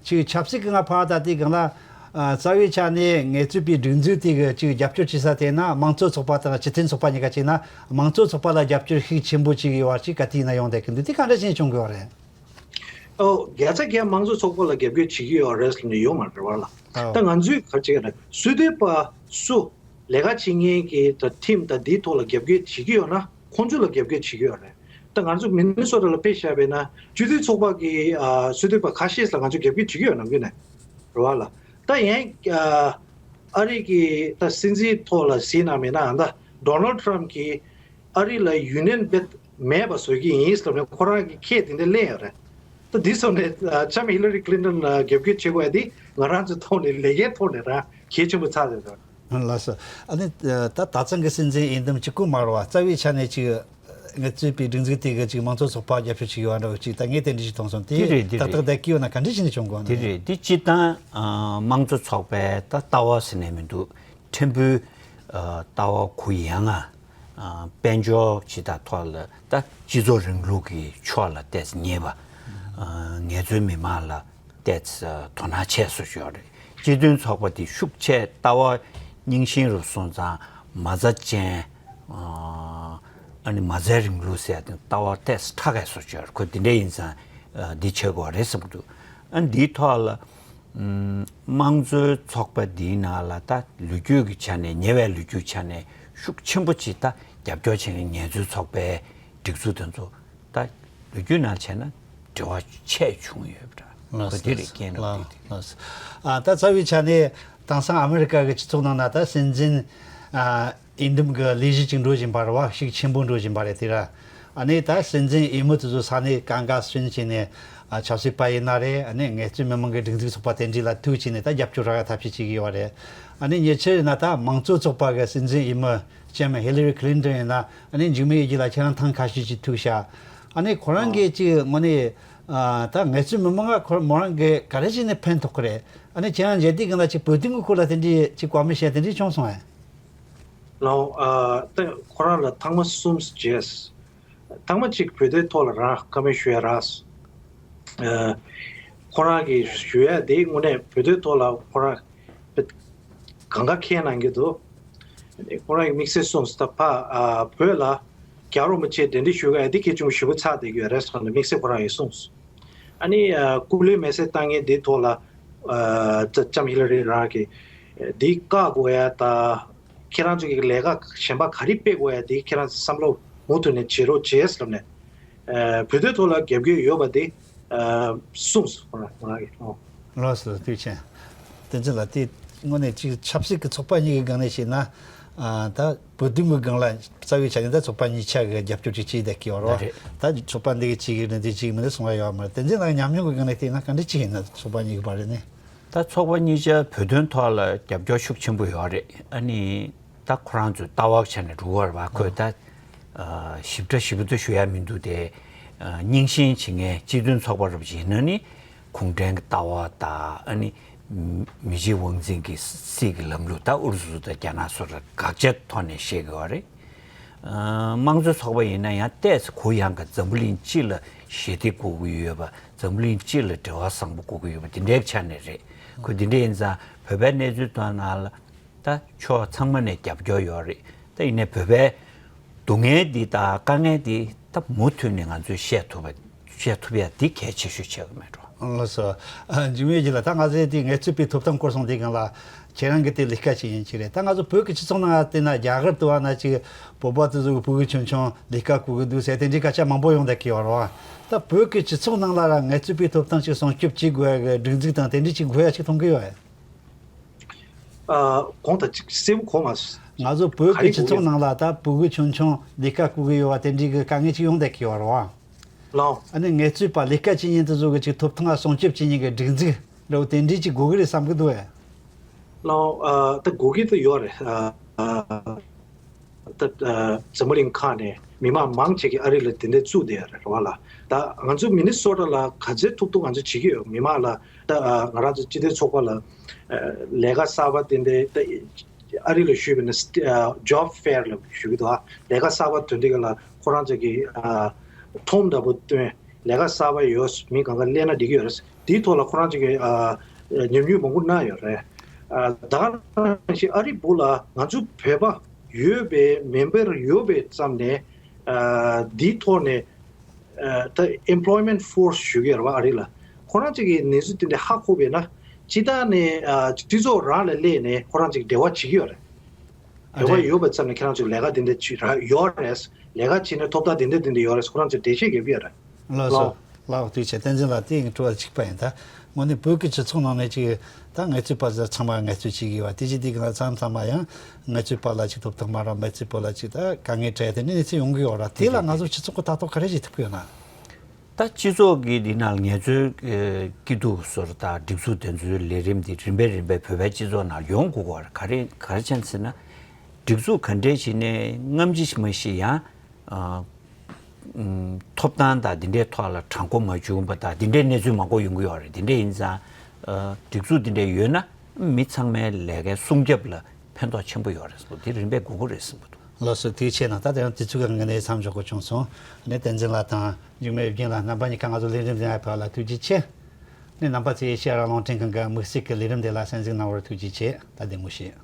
ཅིག་ཆབ་སྲིད་ཀྱི་ང་ཕར་ད་ལྟའི་སྒང་ལ། ཨ་རྩ་བའི་ཆ་ནས་ངལ་རྩོལ་པའི་སྒྲིག་འཛུགས་དེ་གི་ཅིག་རྒྱབ་སྐྱོར་བྱེད་ས་དེ་ན་དམངས་གཙོ་ཚོགས་པ་དང་སྤྱི་མཐུན་ཚོགས་པ་གཉིས་ཀ་བྱས་ན་དམངས་གཙོ་ཚོགས་པ་ལ་རྒྱབ་སྐྱོར་ཤུགས་ཆེན་པོ་ཅིག་ཡོད་པ་ཅིག་ག་དུས་ཡིན་ན་ཡོང་བསྡད་ཀྱི་འདུག་དེ་ག་འདྲ་ཞིག་བྱུང་དགོས་པ་རེད། ཨོ་བརྒྱ་ཆ་བརྒྱ་དམངས་གཙོ་ཚོགས་པ་ལ་རྒྱབ་སྐྱོར་བྱེད་ཀྱི་ཡོད་རེད་ཟེར་ནས་ཡོད་མ་རེད་བ་ལ། ཨོ། ད་ང་ཚོས་ག་རེ་བྱེད་ཀྱི་རེད། སུ་འདོད་པ་སུ་ལས་ཀ་བྱེད་མཁན་གྱི་ད་ཁྲིམས་ད་འདིའི་ཐོག་ལ་རྒྱབ་སྐྱོར་བྱེད་ཀྱི་ཡོད་ན། ཁོང་ཚོ་ལ་རྒྱབ་སྐྱོར་བྱེད་ཀྱི་ཡོད་རེད། ད་ང་ཚོ་མི་ནི་སོ་ཊ་ལ་དཔེ་བཞག་པས་ན་སྤྱི་མཐུན་ཚོགས་པ་གི་ཨ་སུ་འདོད་པ་ཁ་ཤས་ལ་ང་ཚོ་རྒྱབ་སྐྱོར་བྱེད་ཀྱི་ཡོད་ནམ་རྒྱུན་ནས་རེད་བ་ལ། ད་ཡང་ཨ་ཨ་རི་གི་ད་སྲིད་འཛིན་ཐོག་ལ་གཟིགས་ན་མེད་ན་ད་ཌོ་ནལ་ཊམ་གྱིས་ཨ་རི་ལ་ཡུན་ནན་བེད་མེད་པ་བཟོ་གི་ཡིན་ཟེར་ནས་ཁོ་རང་གི་ཁས་དེ་འདྲ་ལེན་ཡོད་རེད། ད་འདི་སོང་ནས་ཨ་ལྕམ་ཧི་ལ་རི་ཀླིན་ཊོན་ལ་རྒྱབ་སྐྱོར་བྱེད་དགོས་ཡ་འདི་ང་རང་ཚོའི་ཐོག་ནས་ལས་ཀའི་ཐོག་ནས་རང་གལ་ཆེན་པོ་ཆགས་ཡོད་རེད། ལགས་སོ། ཨ་ནི་ད་ད་ཐེངས་ཀྱི་སྲིད་འཛིན་འོས་འདེམས་གཅིག་པུ་མ་རེད་བ། རྩ་བའི་ཆ་ནས་ཅིག་ངལ་རྩོལ་པའི་སྒྲིག་འཛུགས་དེ་གི་ཅིག་དམངས་གཙོ་ཚོགས་པ་རྒྱབ་སྐྱོར་བྱེད་ཀྱི་ཡོད་འདྲ་བོ་ཅིག་ད་ངས་དེ་འདྲ་ཞིག་མཐོང་སོང་། དེ་དེ་རེད་དེ་ཏག་ཏག་རེད། བསྡད་ཀྱི་ཡོད་ན་ག་འདྲ་ཞིག་ནས་བྱུང་དགོས་དེ་ན། རེད། དེ་སྤྱིར་བཏང་ཨ་དམངས་གཙོ་ཚོགས་པའི་ད་ལྟ་བ་ཟེར་ནས་མི་འདུག་ཕྲན་བུ་ཨ་ལྟ་བ་གུ་ཡངས་ང་ཨ་དཔལ་འབྱོར་ཇི་ལྟར་ཐོག་ལ་ད་སྤྱི་ཚོགས་རིང་ལུགས་ཀྱི་ཕྱོགས་ལ་ཏོག་ཙམ་ཉེ་བ། ཨ་ངལ་རྩོལ་མི་མང་ལ་ཏོག་ཙམ་དོ་སྣང་ཆེ་བཟོ་ཞུ་ཡ་རེད། སྤྱི་མཐུན་ཚོགས་པ་དེ་ཤུགས་ཆེ་ལྟ་བ་རྙིང་ཞེན་རུ་སོང་ཙང་མ་རྩ་ཅན། ཨ་ཨ་ནི་མ་རྩའི་རིང་ལུགས་ཟེར་ཡ་དེ་ལྟ་བ་ཏོག་ཙམ་ཕྲ་རྒྱས་བཟོ་ཞུ་ཡ་རེད། ཁོ་དེ་འདྲ་ཡིན་ཙང་ཨ་འདི་བྱེད་དགོས་རེད་བསམ་གྱི་འདུག་ཨ་འདིའི་ཐོག་ལ་ཨམ་དམངས་གཙོའི་ཚོགས་པ་འདིའི་ནང་ལ་ད་ལོ་རྒྱུས་ཀྱི་ཆ་ནས་ཉེ་བའི་ལོ་རྒྱུས་ཆ་ནས་ཤུགས་ཆེན་པོ་ཅིག་ད་རྒྱབ་སྐྱོར་བྱེད་མཁན་ངལ་རྩོལ་ཚོགས་པའི་སྒྲིག་འཛུགས་དེ་ཚོ་ད་ལོ་རྒྱུས་ནང་བྱས་ན་འབྲེལ་བ་ཆེ་བྱུང་ཡོད་པ་འདྲ། ལགས་སོ། གོ་དེ་རེད། རྒན་ལགས། ལགས་ལགས་སོ། ཨ་ད་རྩ་བའི་ཆ་ནས་དེང་སང་ཨ་མི་རི་ཀ་གི་སྤྱི་ཚོགས་ནང་ན་ད་སྲིད་འཛིན་ཨ་འོས་འདེམས་ཀྱི་ལས་གཞི་ཅིག་འགྲོ་བཞིན་པ་རེད་བ། ཤུགས་ཆེན་པོ་འགྲོ་བཞིན་པ་རེད། དེ་ར་ཨ་ནི་ད་སྲིད་འཛིན་འོས་མི་དེ་ཚོ་ས་གནས་གང་ག་སོན་བྱས་ནས་ཨ་ཆབ་སྲིད་པ་ཡིན་ན་རེད། ཨ་ནི་ངལ་རྩོལ་མི་མང་གི་སྒྲིག་འཛུགས་ཚོགས་པ་དེ་འདྲ་ལ་ཐུག་བྱས་ནས་ད་རྒྱབ་སྐྱོར་རག་ག་ཐབས་ཤེས་བྱེད་ཀྱི་ཡོད་རེད། ཨ་ནི་ཉེ་ཆར་ཡིན་ན་ད་མང་གཙོ་ཚོགས་པ་གི་སྲིད་འཛིན་འོས་མི་ལྕམ་ཧི་ལ་རི་ཁི་ལིན་ཏོན་ཡིན་ན་ཨ་ནི་འཇིགས་མེད་ཡེ་ཤེས་ལགས་ཁྱེད་རང་ཐེངས་ཁ་ཤས་ཅིག་ཐུག་ཤག་ཨ་ནི་ཁོ་རང་གིས་ཅིག་དངོས་གནས་ཨ་ད་ངལ་རྩོལ་མི་མང་ང་ཁོ་མོ་རང་གིས་ག་རེ་བྱས་ནས་ཕན་ཐོགས་ཀྱི་རེད། ཨ་ནི་ཁྱེད་རང་མཇལ་དུས་སྒང་ལ་ཅིག་བོད་དོན་གྱི་སྐོར་ལ་དེ་འདྲའི་ཅིག་བཀའ་མོལ་བཤད་དེ་འདྲའི་བྱུང་སོང་ངས། ལགས། ཨ་ད་ཁོ་རང་ལ་ཐེངས་མ་གསུམ་བྱས། ཐེངས་མ་གཅིག་བོད་དོན་ཐོག་ལ་རང་བཀའ་མོལ་ཞུ་ཡ་རག་ཨ་ཁོ་རང་གིས་ཞུ་ཡ་དེ་དངོས་གནས་བོད་དོན་ཐོག་ལ་ཁོ་རང་གང་ག་མཁྱེན་གནང་གི་འདུག་ཁོ་རང་གིས་དམིགས་བསལ་གསུངས་སོང་། ད་ཕ་ཨ་བོད་ལ་རྒྱལ་བ་རིན་པོ་ཆེ་གདན་འདྲེན་ཞུ་ག་ཡ་དེ་གལ་ཆེན་པོ་ཞེ་པོ་ཆགས་བསྡད་ཀྱི་ཡོད་རེད་ཟེར་ནས་དམིགས་བསལ་ཁོ་རང་གིས་གསུངས་སོང་། ཨ་ནི་ཨ་སྐུ་ལས་མེད་སའི་ལྟ་ངན་དེའི་ཐོག་ལ་ཨ་ལྕམ་ཧི་ལ་རི་རང་གིས་དེ་བཀག་དགོས་ཡ་ད། ཁྱེད་རང་ཚོ་གི་ལས་ཀ་གཞན་པ་ག་རེ་སྤེལ་དགོས་ཡ་དེ་ཁྱེད་རང་ཚོ་བསམ་བློ་མུ་མཐུད་ནས་བྱེད་རོགས་བྱས་ལབ་ནས། ཨ་བོད་དོན་ཐོག་ལ་རྒྱབ་སྐྱོར་ཡོད་པ་དེ་ཨ་གསུངས་སོང་ཁོ་རང་ཁོ་རང་གིས། ཨོ། ལགས་སོ། ཐུགས་རྗེ་ཆེ། བསྟན་འཛིན་ལགས། དེ་དངོས་གནས་ཅིག་ཆབ་སྲིད་ཀྱི་ཚོགས་པ་གཉིས་ཀྱི་སྒང་ནས་བཤད་ན་ཨ་ད་བོད་དོན་གྱི་སྒང་ལ་རྩ་བའི་ཆ་ནས་ད་ཚོགས་པ་གཉིས་ཆ་གི་རྒྱབ་སྐྱོར་ཅིག་བྱས་བསྡད་ཀྱི་ཡོད་རེད་བ། ད་རེད། ད་ཚོགས་པ་འདི་གི་གཅིག་གི་འདི་གཅིག་མི་འདི་གསུང་ཡ་ཡོད་མ་རེད། བསྟན་འཛིན་ལགས་ཉམས་མྱོང་གི་སྒང་ནས་བལྟས་ན་ག་འདྲ་ཅིག་ཡིན་ན་ཚོགས་པ་གཉིས་ཀྱི་བར་རེད་ནས། ད་ཚོགས་པ་གཉིས་ཆ་བོད་དོན་ཐོག་ལ་རྒྱབ་སྐྱོར་ཤུགས་ཆེན་པོ་ཡོད་རེད། ཨ་ནི་ད་ཁོ་རང་ཚོའི་ལྟ་བ་ཆ་ནས་འགྲོ་བར་བ་ཁོས་ད་ཨ་ཞིབ་ཕྲ་ཞིབ་ཏུ་ཞུ་ཡ་མི་འདུག་སྟེ། ཨ་རྙིང་ཞེན་བྱེད་མཁན་སྤྱི་མཐུན་ཚོགས་པ་རབ་ཅིག་ཡིན་ན་ནི་གུང་ཁྲན་གྱི་ལྟ་བ་དང་ཨ་ནི་མི་གཅིག་དབང་འཛིན་གྱི་སྲིད་ཀྱི་ལམ་ལུགས་ད་ཨུ་རུ་སུ་དང་རྒྱ་ནག་སོགས་ལ་དགག་བྱ་ཐོག་ནས་བཤད་དགོས་པ་རེད། ཨ་དམངས་གཙོ་ཚོགས་པ་ཡིན་ན་ཡང་ཏོག་ཙམ་གུ་ཡངས་ཀྱི་འཛམ་བུ་གླིང་སྤྱི་ལ་ཞི་བདེ་དགོས་ཀྱི་ཡོད་པ། འཛམ་བུ་གླིང་སྤྱི་ལ་འབྲེལ་བ་བཟང་པོ་དགོས་ཀྱི་ཡོད་པ་དེ་འདྲའི་ཆ་ནས་རེད། ཁོ་དེ་འདྲ་ཡིན་ཙང་བོད་པའི་གནས་ཚུལ་དོན་ནང་ལ་ད་ཕྱོགས་ཚང་མ་ནས་རྒྱབ་སྐྱོར་ཡོད་རེད། ད་ཡིན་ནའི་བོད་པའི་སྡུག་བསྔལ་འདི་དང་དཀའ་ངལ་འདི་ད་མུ་མཐུད་ནས་ང་ཚོས་བཤད་ཐུབ་པ་བཤད་ཐུབ་ཡ་འདི་གལ་ཆེ་ཤོས་ཆགས་ཀྱི་མེད་འགྲོ། ལགས་སོ། ཨ་འཇིགས་མེད་ཡེ་ཤེས་ལགས། ད་ང་ཚོའི་དེ་ངལ་རྩོལ་པའི་ཐོབ་ཐང་སྐོར་སོང་དེ་སྒང་ལ་ཁྱེད་རང་གི་དེ་ལས་ཀ་བྱེད་མཁན་ཅིག་རེད། ད་ང་ཚོ་བོད་ཀྱི་སྤྱི་ཚོགས་ནང་བལྟས་ན་རྒྱ་གར་དུ་བ་ན་ཅིག་བོད་པ་དེ་ཚོ་གི་ཕྲུ་གུ་ཆུང་ཆུང་ལས་ཀ་དགོས་ཀྱི་འདུག་ཟེར་དེ་འདྲའི་སྐད་ཆ་མང་པོ་ཡོང་བསྡད་ཀྱི་ཡོད་རེད་བ། ད་བོད་ཀྱི་སྤྱི་ཚོགས་ནང་ལ་ར་ངལ་རྩོལ་པའི་ཐོབ་ཐང་ཅིག་སྲུང་སྐྱོབ་བྱེད་དགོས་ཡ་གི་སྒྲིག་འཛུགས་དང་དེ་འདྲའི་ཅིག་དགོས་ཡ་ཅིག་མཐོང་གི་ཡོད་ཨེ། ཨ་གོང་དང་ཅིག་གསལ་པོ་གོ་མ་སོང་། ང་ཚོ་བོད་ཀྱི་སྤྱི་ཚོགས་ནང་ལ་ད་ཕྲུ་གུ་ཆུང་ཆུང་ལས་ཀ་དགོས་ཀྱི་ཡོད་བ་དེ་འདྲའི་གི་དཀའ་ངལ་ཅིག་ཡོང་བསྡད་ཀྱི་ཡོད་རེད་བ། ལགས། ཨ་ནི་ངལ་རྩོལ་པ་ལས་ཀ་བྱེད་མཁན་དེ་ཚོ་གི་ཅིག་ཐོབ་ཐང་ལ་སྲུང་སྐྱོབ་བྱེད་མཁན་གྱི་སྒྲིག་འཛུགས་འདྲ་བོ་དེ་འདྲའི་ཅིག་དགོས་ཀྱི་རེད་བསམ་གྱི་འདུག་ཨེ། ལགས། ཨ་ད་དགོས་ཀྱི་ད་ཡོད་རེད། ཨ་ད་ཨ་འཛམ་བུ་གླིང་ཁག་ནས་མི་མང་མང་ཆེ་གིས་ཨ་རི་ལ་དེ་འདྲ་བཙུགས་བསྡད་ཡོད་རེད་རེད་བ་ལགས། ད་ང་ཚོ་མི་ནི་སོ་ཊ་ལ་ག་ཚོད་ཐུབ་ཐུབ་ང་ཚོ་བྱེད་ཀྱི་ཡོད། མི་མང་ལ་ད་ཨ་ང་རང་ཚོ་སྤྱི་མཐུན་ཚོགས་པ་ལ་ཨ་ལས་ཀ་གསར་པ་དེ་འདྲའི་ད་ཨ་རི་ལ་ཞུས་པ་ཡིན་ན་ཨ་ཇོབ་ཕེར་ལབ་ཞུ་གི་འདུག་ཨ་ལས་ཀ་གསར་པ་དོན་དེ་ག་ལ་ཁོ་རང་ཚོ་གི་ཨ་ཐོམ་འདྲ་པོ་བཏོན། ལས་ཀ་གསར་པ་ཡོད། མི་གང་ག་སླེབས་ན་འགྲིག་གི་ཡོད་རེད། དེའི་ཐོག་ལ་ཁོ་རང་ཚོ་གི་ཨ་ཉམས་མྱོང་མང་པོ་གནང་ཡོད་རེད། ཨ་ད་ག་ནང་བཞིན་ཨ་རི་སྦུག་ལ་ང་ཚོ་བོད་པ་ཡོད་པའི་མེམ་བར་ཡོད་པའི་ཙམ་ནས་ཨ་འདིའི་ཐོག་ནས་ཨ་ད་ཨེམ་པོལོའི་མེན་ཊི་ཕོར་སི་ཞུ་གི་ཡོད་རེད་བ། ཨ་རི་ལ་ཁོ་རང་ཚོ་གི་གནས་ཚུལ་དེ་འདྲ་ཧ་གོ་བས་ན་སྤྱི་བཏང་ནས་ཨ་སྤྱི་ཚོགས་རང་ལ་སླེབས་ནས་ཁོ་རང་ཚོ་གི་འབྲེལ་བ་བྱེད་ཀྱི་ཡོད་རེད། ཨ་རེད། རེ་བ་ཡོད་པའི་ཚབ་ནས་ཁྱེད་རང་ཚོས་ལས་ཀ་འདི་འདྲ་བྱེད་ར་ཡོད་རེད། ལས་ཀ་བྱེད་ནས་ཐོབ་ཐང་འདི་འདྲ་འདི་འདྲ་ཡོད་རེད། ཁོ་རང་ཚོས་འགྲེལ་བཤད་རྒྱབ་ཡོད་རེད། ལགས་སོ། ལགས། ལགས་འོ། ཐུགས་རྗེ་ཆེ། བསྟན་འཛིན་ལགས། དེ་ཡིན་དྲི་བ་གཅིག་པ་ཡིན། ད་དངོས་གནས་བོད་ཀྱི་སྤྱི་ཚོགས་ནང་ནས་ཅིག་ད་ངལ་རྩོལ་པ་ཚང་མ་ངལ་རྩོལ་བྱེད་ཀྱི་ཡོད་པ་དེ་ཅིག་དེ་ག་ཚང་ཚང་མ་ཡང་ངལ་རྩོལ་པ་ལ་ཅིག་ཐོབ་ཐང་མ་རག་ངལ་རྩོལ་པ་ལ་ཅིག་ད་དཀའ་ངལ་འཕྲད་དེ་འདྲའི་གནས་ཚུལ་ཡོང་གི་ཡོད་ར། དེ་ལ་ང་ཚོ་སྤྱི་ཚོགས་ཀྱིས་ད་ལྟ་ག་རེ་བྱེད་ཐུབ་ཀྱི་ཡོད་ན། ད་སྤྱི་ཚོགས་ཀྱི་འདི་ནང་ངལ་རྩོལ་སྐྱིད་སྡུག་སོར་དང་སྒྲིག་འཛུགས་དེ་ཚོའི་ལས་རིམ་འདི་རིམ་པས་རིམ་པས་བོད་པའི་སྤྱི་ཚོགས་ནང་ཡོང་དགོས་པར་ག་རེ་ག་རེ་བྱས་ཟེར་ན། སྒྲིག་འཛུགས་ག་འདྲས་བྱས་ནས་སྔ་ཕྱི་མ་ཤེས་ཡང་ཐོབ་ཐང་དང་འདི་འདྲའི་ཐོག་ལ་དྲང་པོ་མ་བྱུང་བ་དང་འདི་འདྲའི་གནས་ཚུལ་མང་པོ་ཡོང་གི་ཡོད་རེད། འདི་འདྲས་ཡིན་ཙང་སྒྲིག་འཛུགས་འདི་འདྲས་ཡོད་ན་མི་ཚང་མའི་ལས་ཀའི་སྲུང་སྐྱོབ་ལ་ཕན་ཐོགས་ཆེན་པོ་ཡོད་རེད་ཟེར་འདི་རིམ་པས་དགོས་ཀྱི་རེད་ཟེར་གྱི་འདུག་ལགས་སོ། ཐུགས་རྗེ་ཆེ་གནང་། ད་དེ་རིང་དུས་ཚོད་ཀྱི་དབང་གིས་མཚམས་འཇོག་དགོས་བྱུང་སོང་། ཨ་ནི་བསྟན་འཛིན་ལགས་དང་འཇིགས་མེད་ཨེ་བརྒྱན་ལགས་རྣམ་པ་གཉིས་ཀ་ང་ཚོ་ལས་རིམ་འདི་ནང་ཕེབས་པ་ལ་ཐུགས་རྗེ་ཆེ། ཨ་ནི་རྣམ་པ་ཚོས་ཨེ་ཤེ་ཡ་རང་དབང་ལྷན་ཁང་གི་དམིགས་བསལ་གྱི་ལས་རིམ་དེ་ལ་གསན་གཟིགས་གནང་བར་ཐུགས་རྗེ་ཆེ། ད་བདེ་མོ་བྱོས།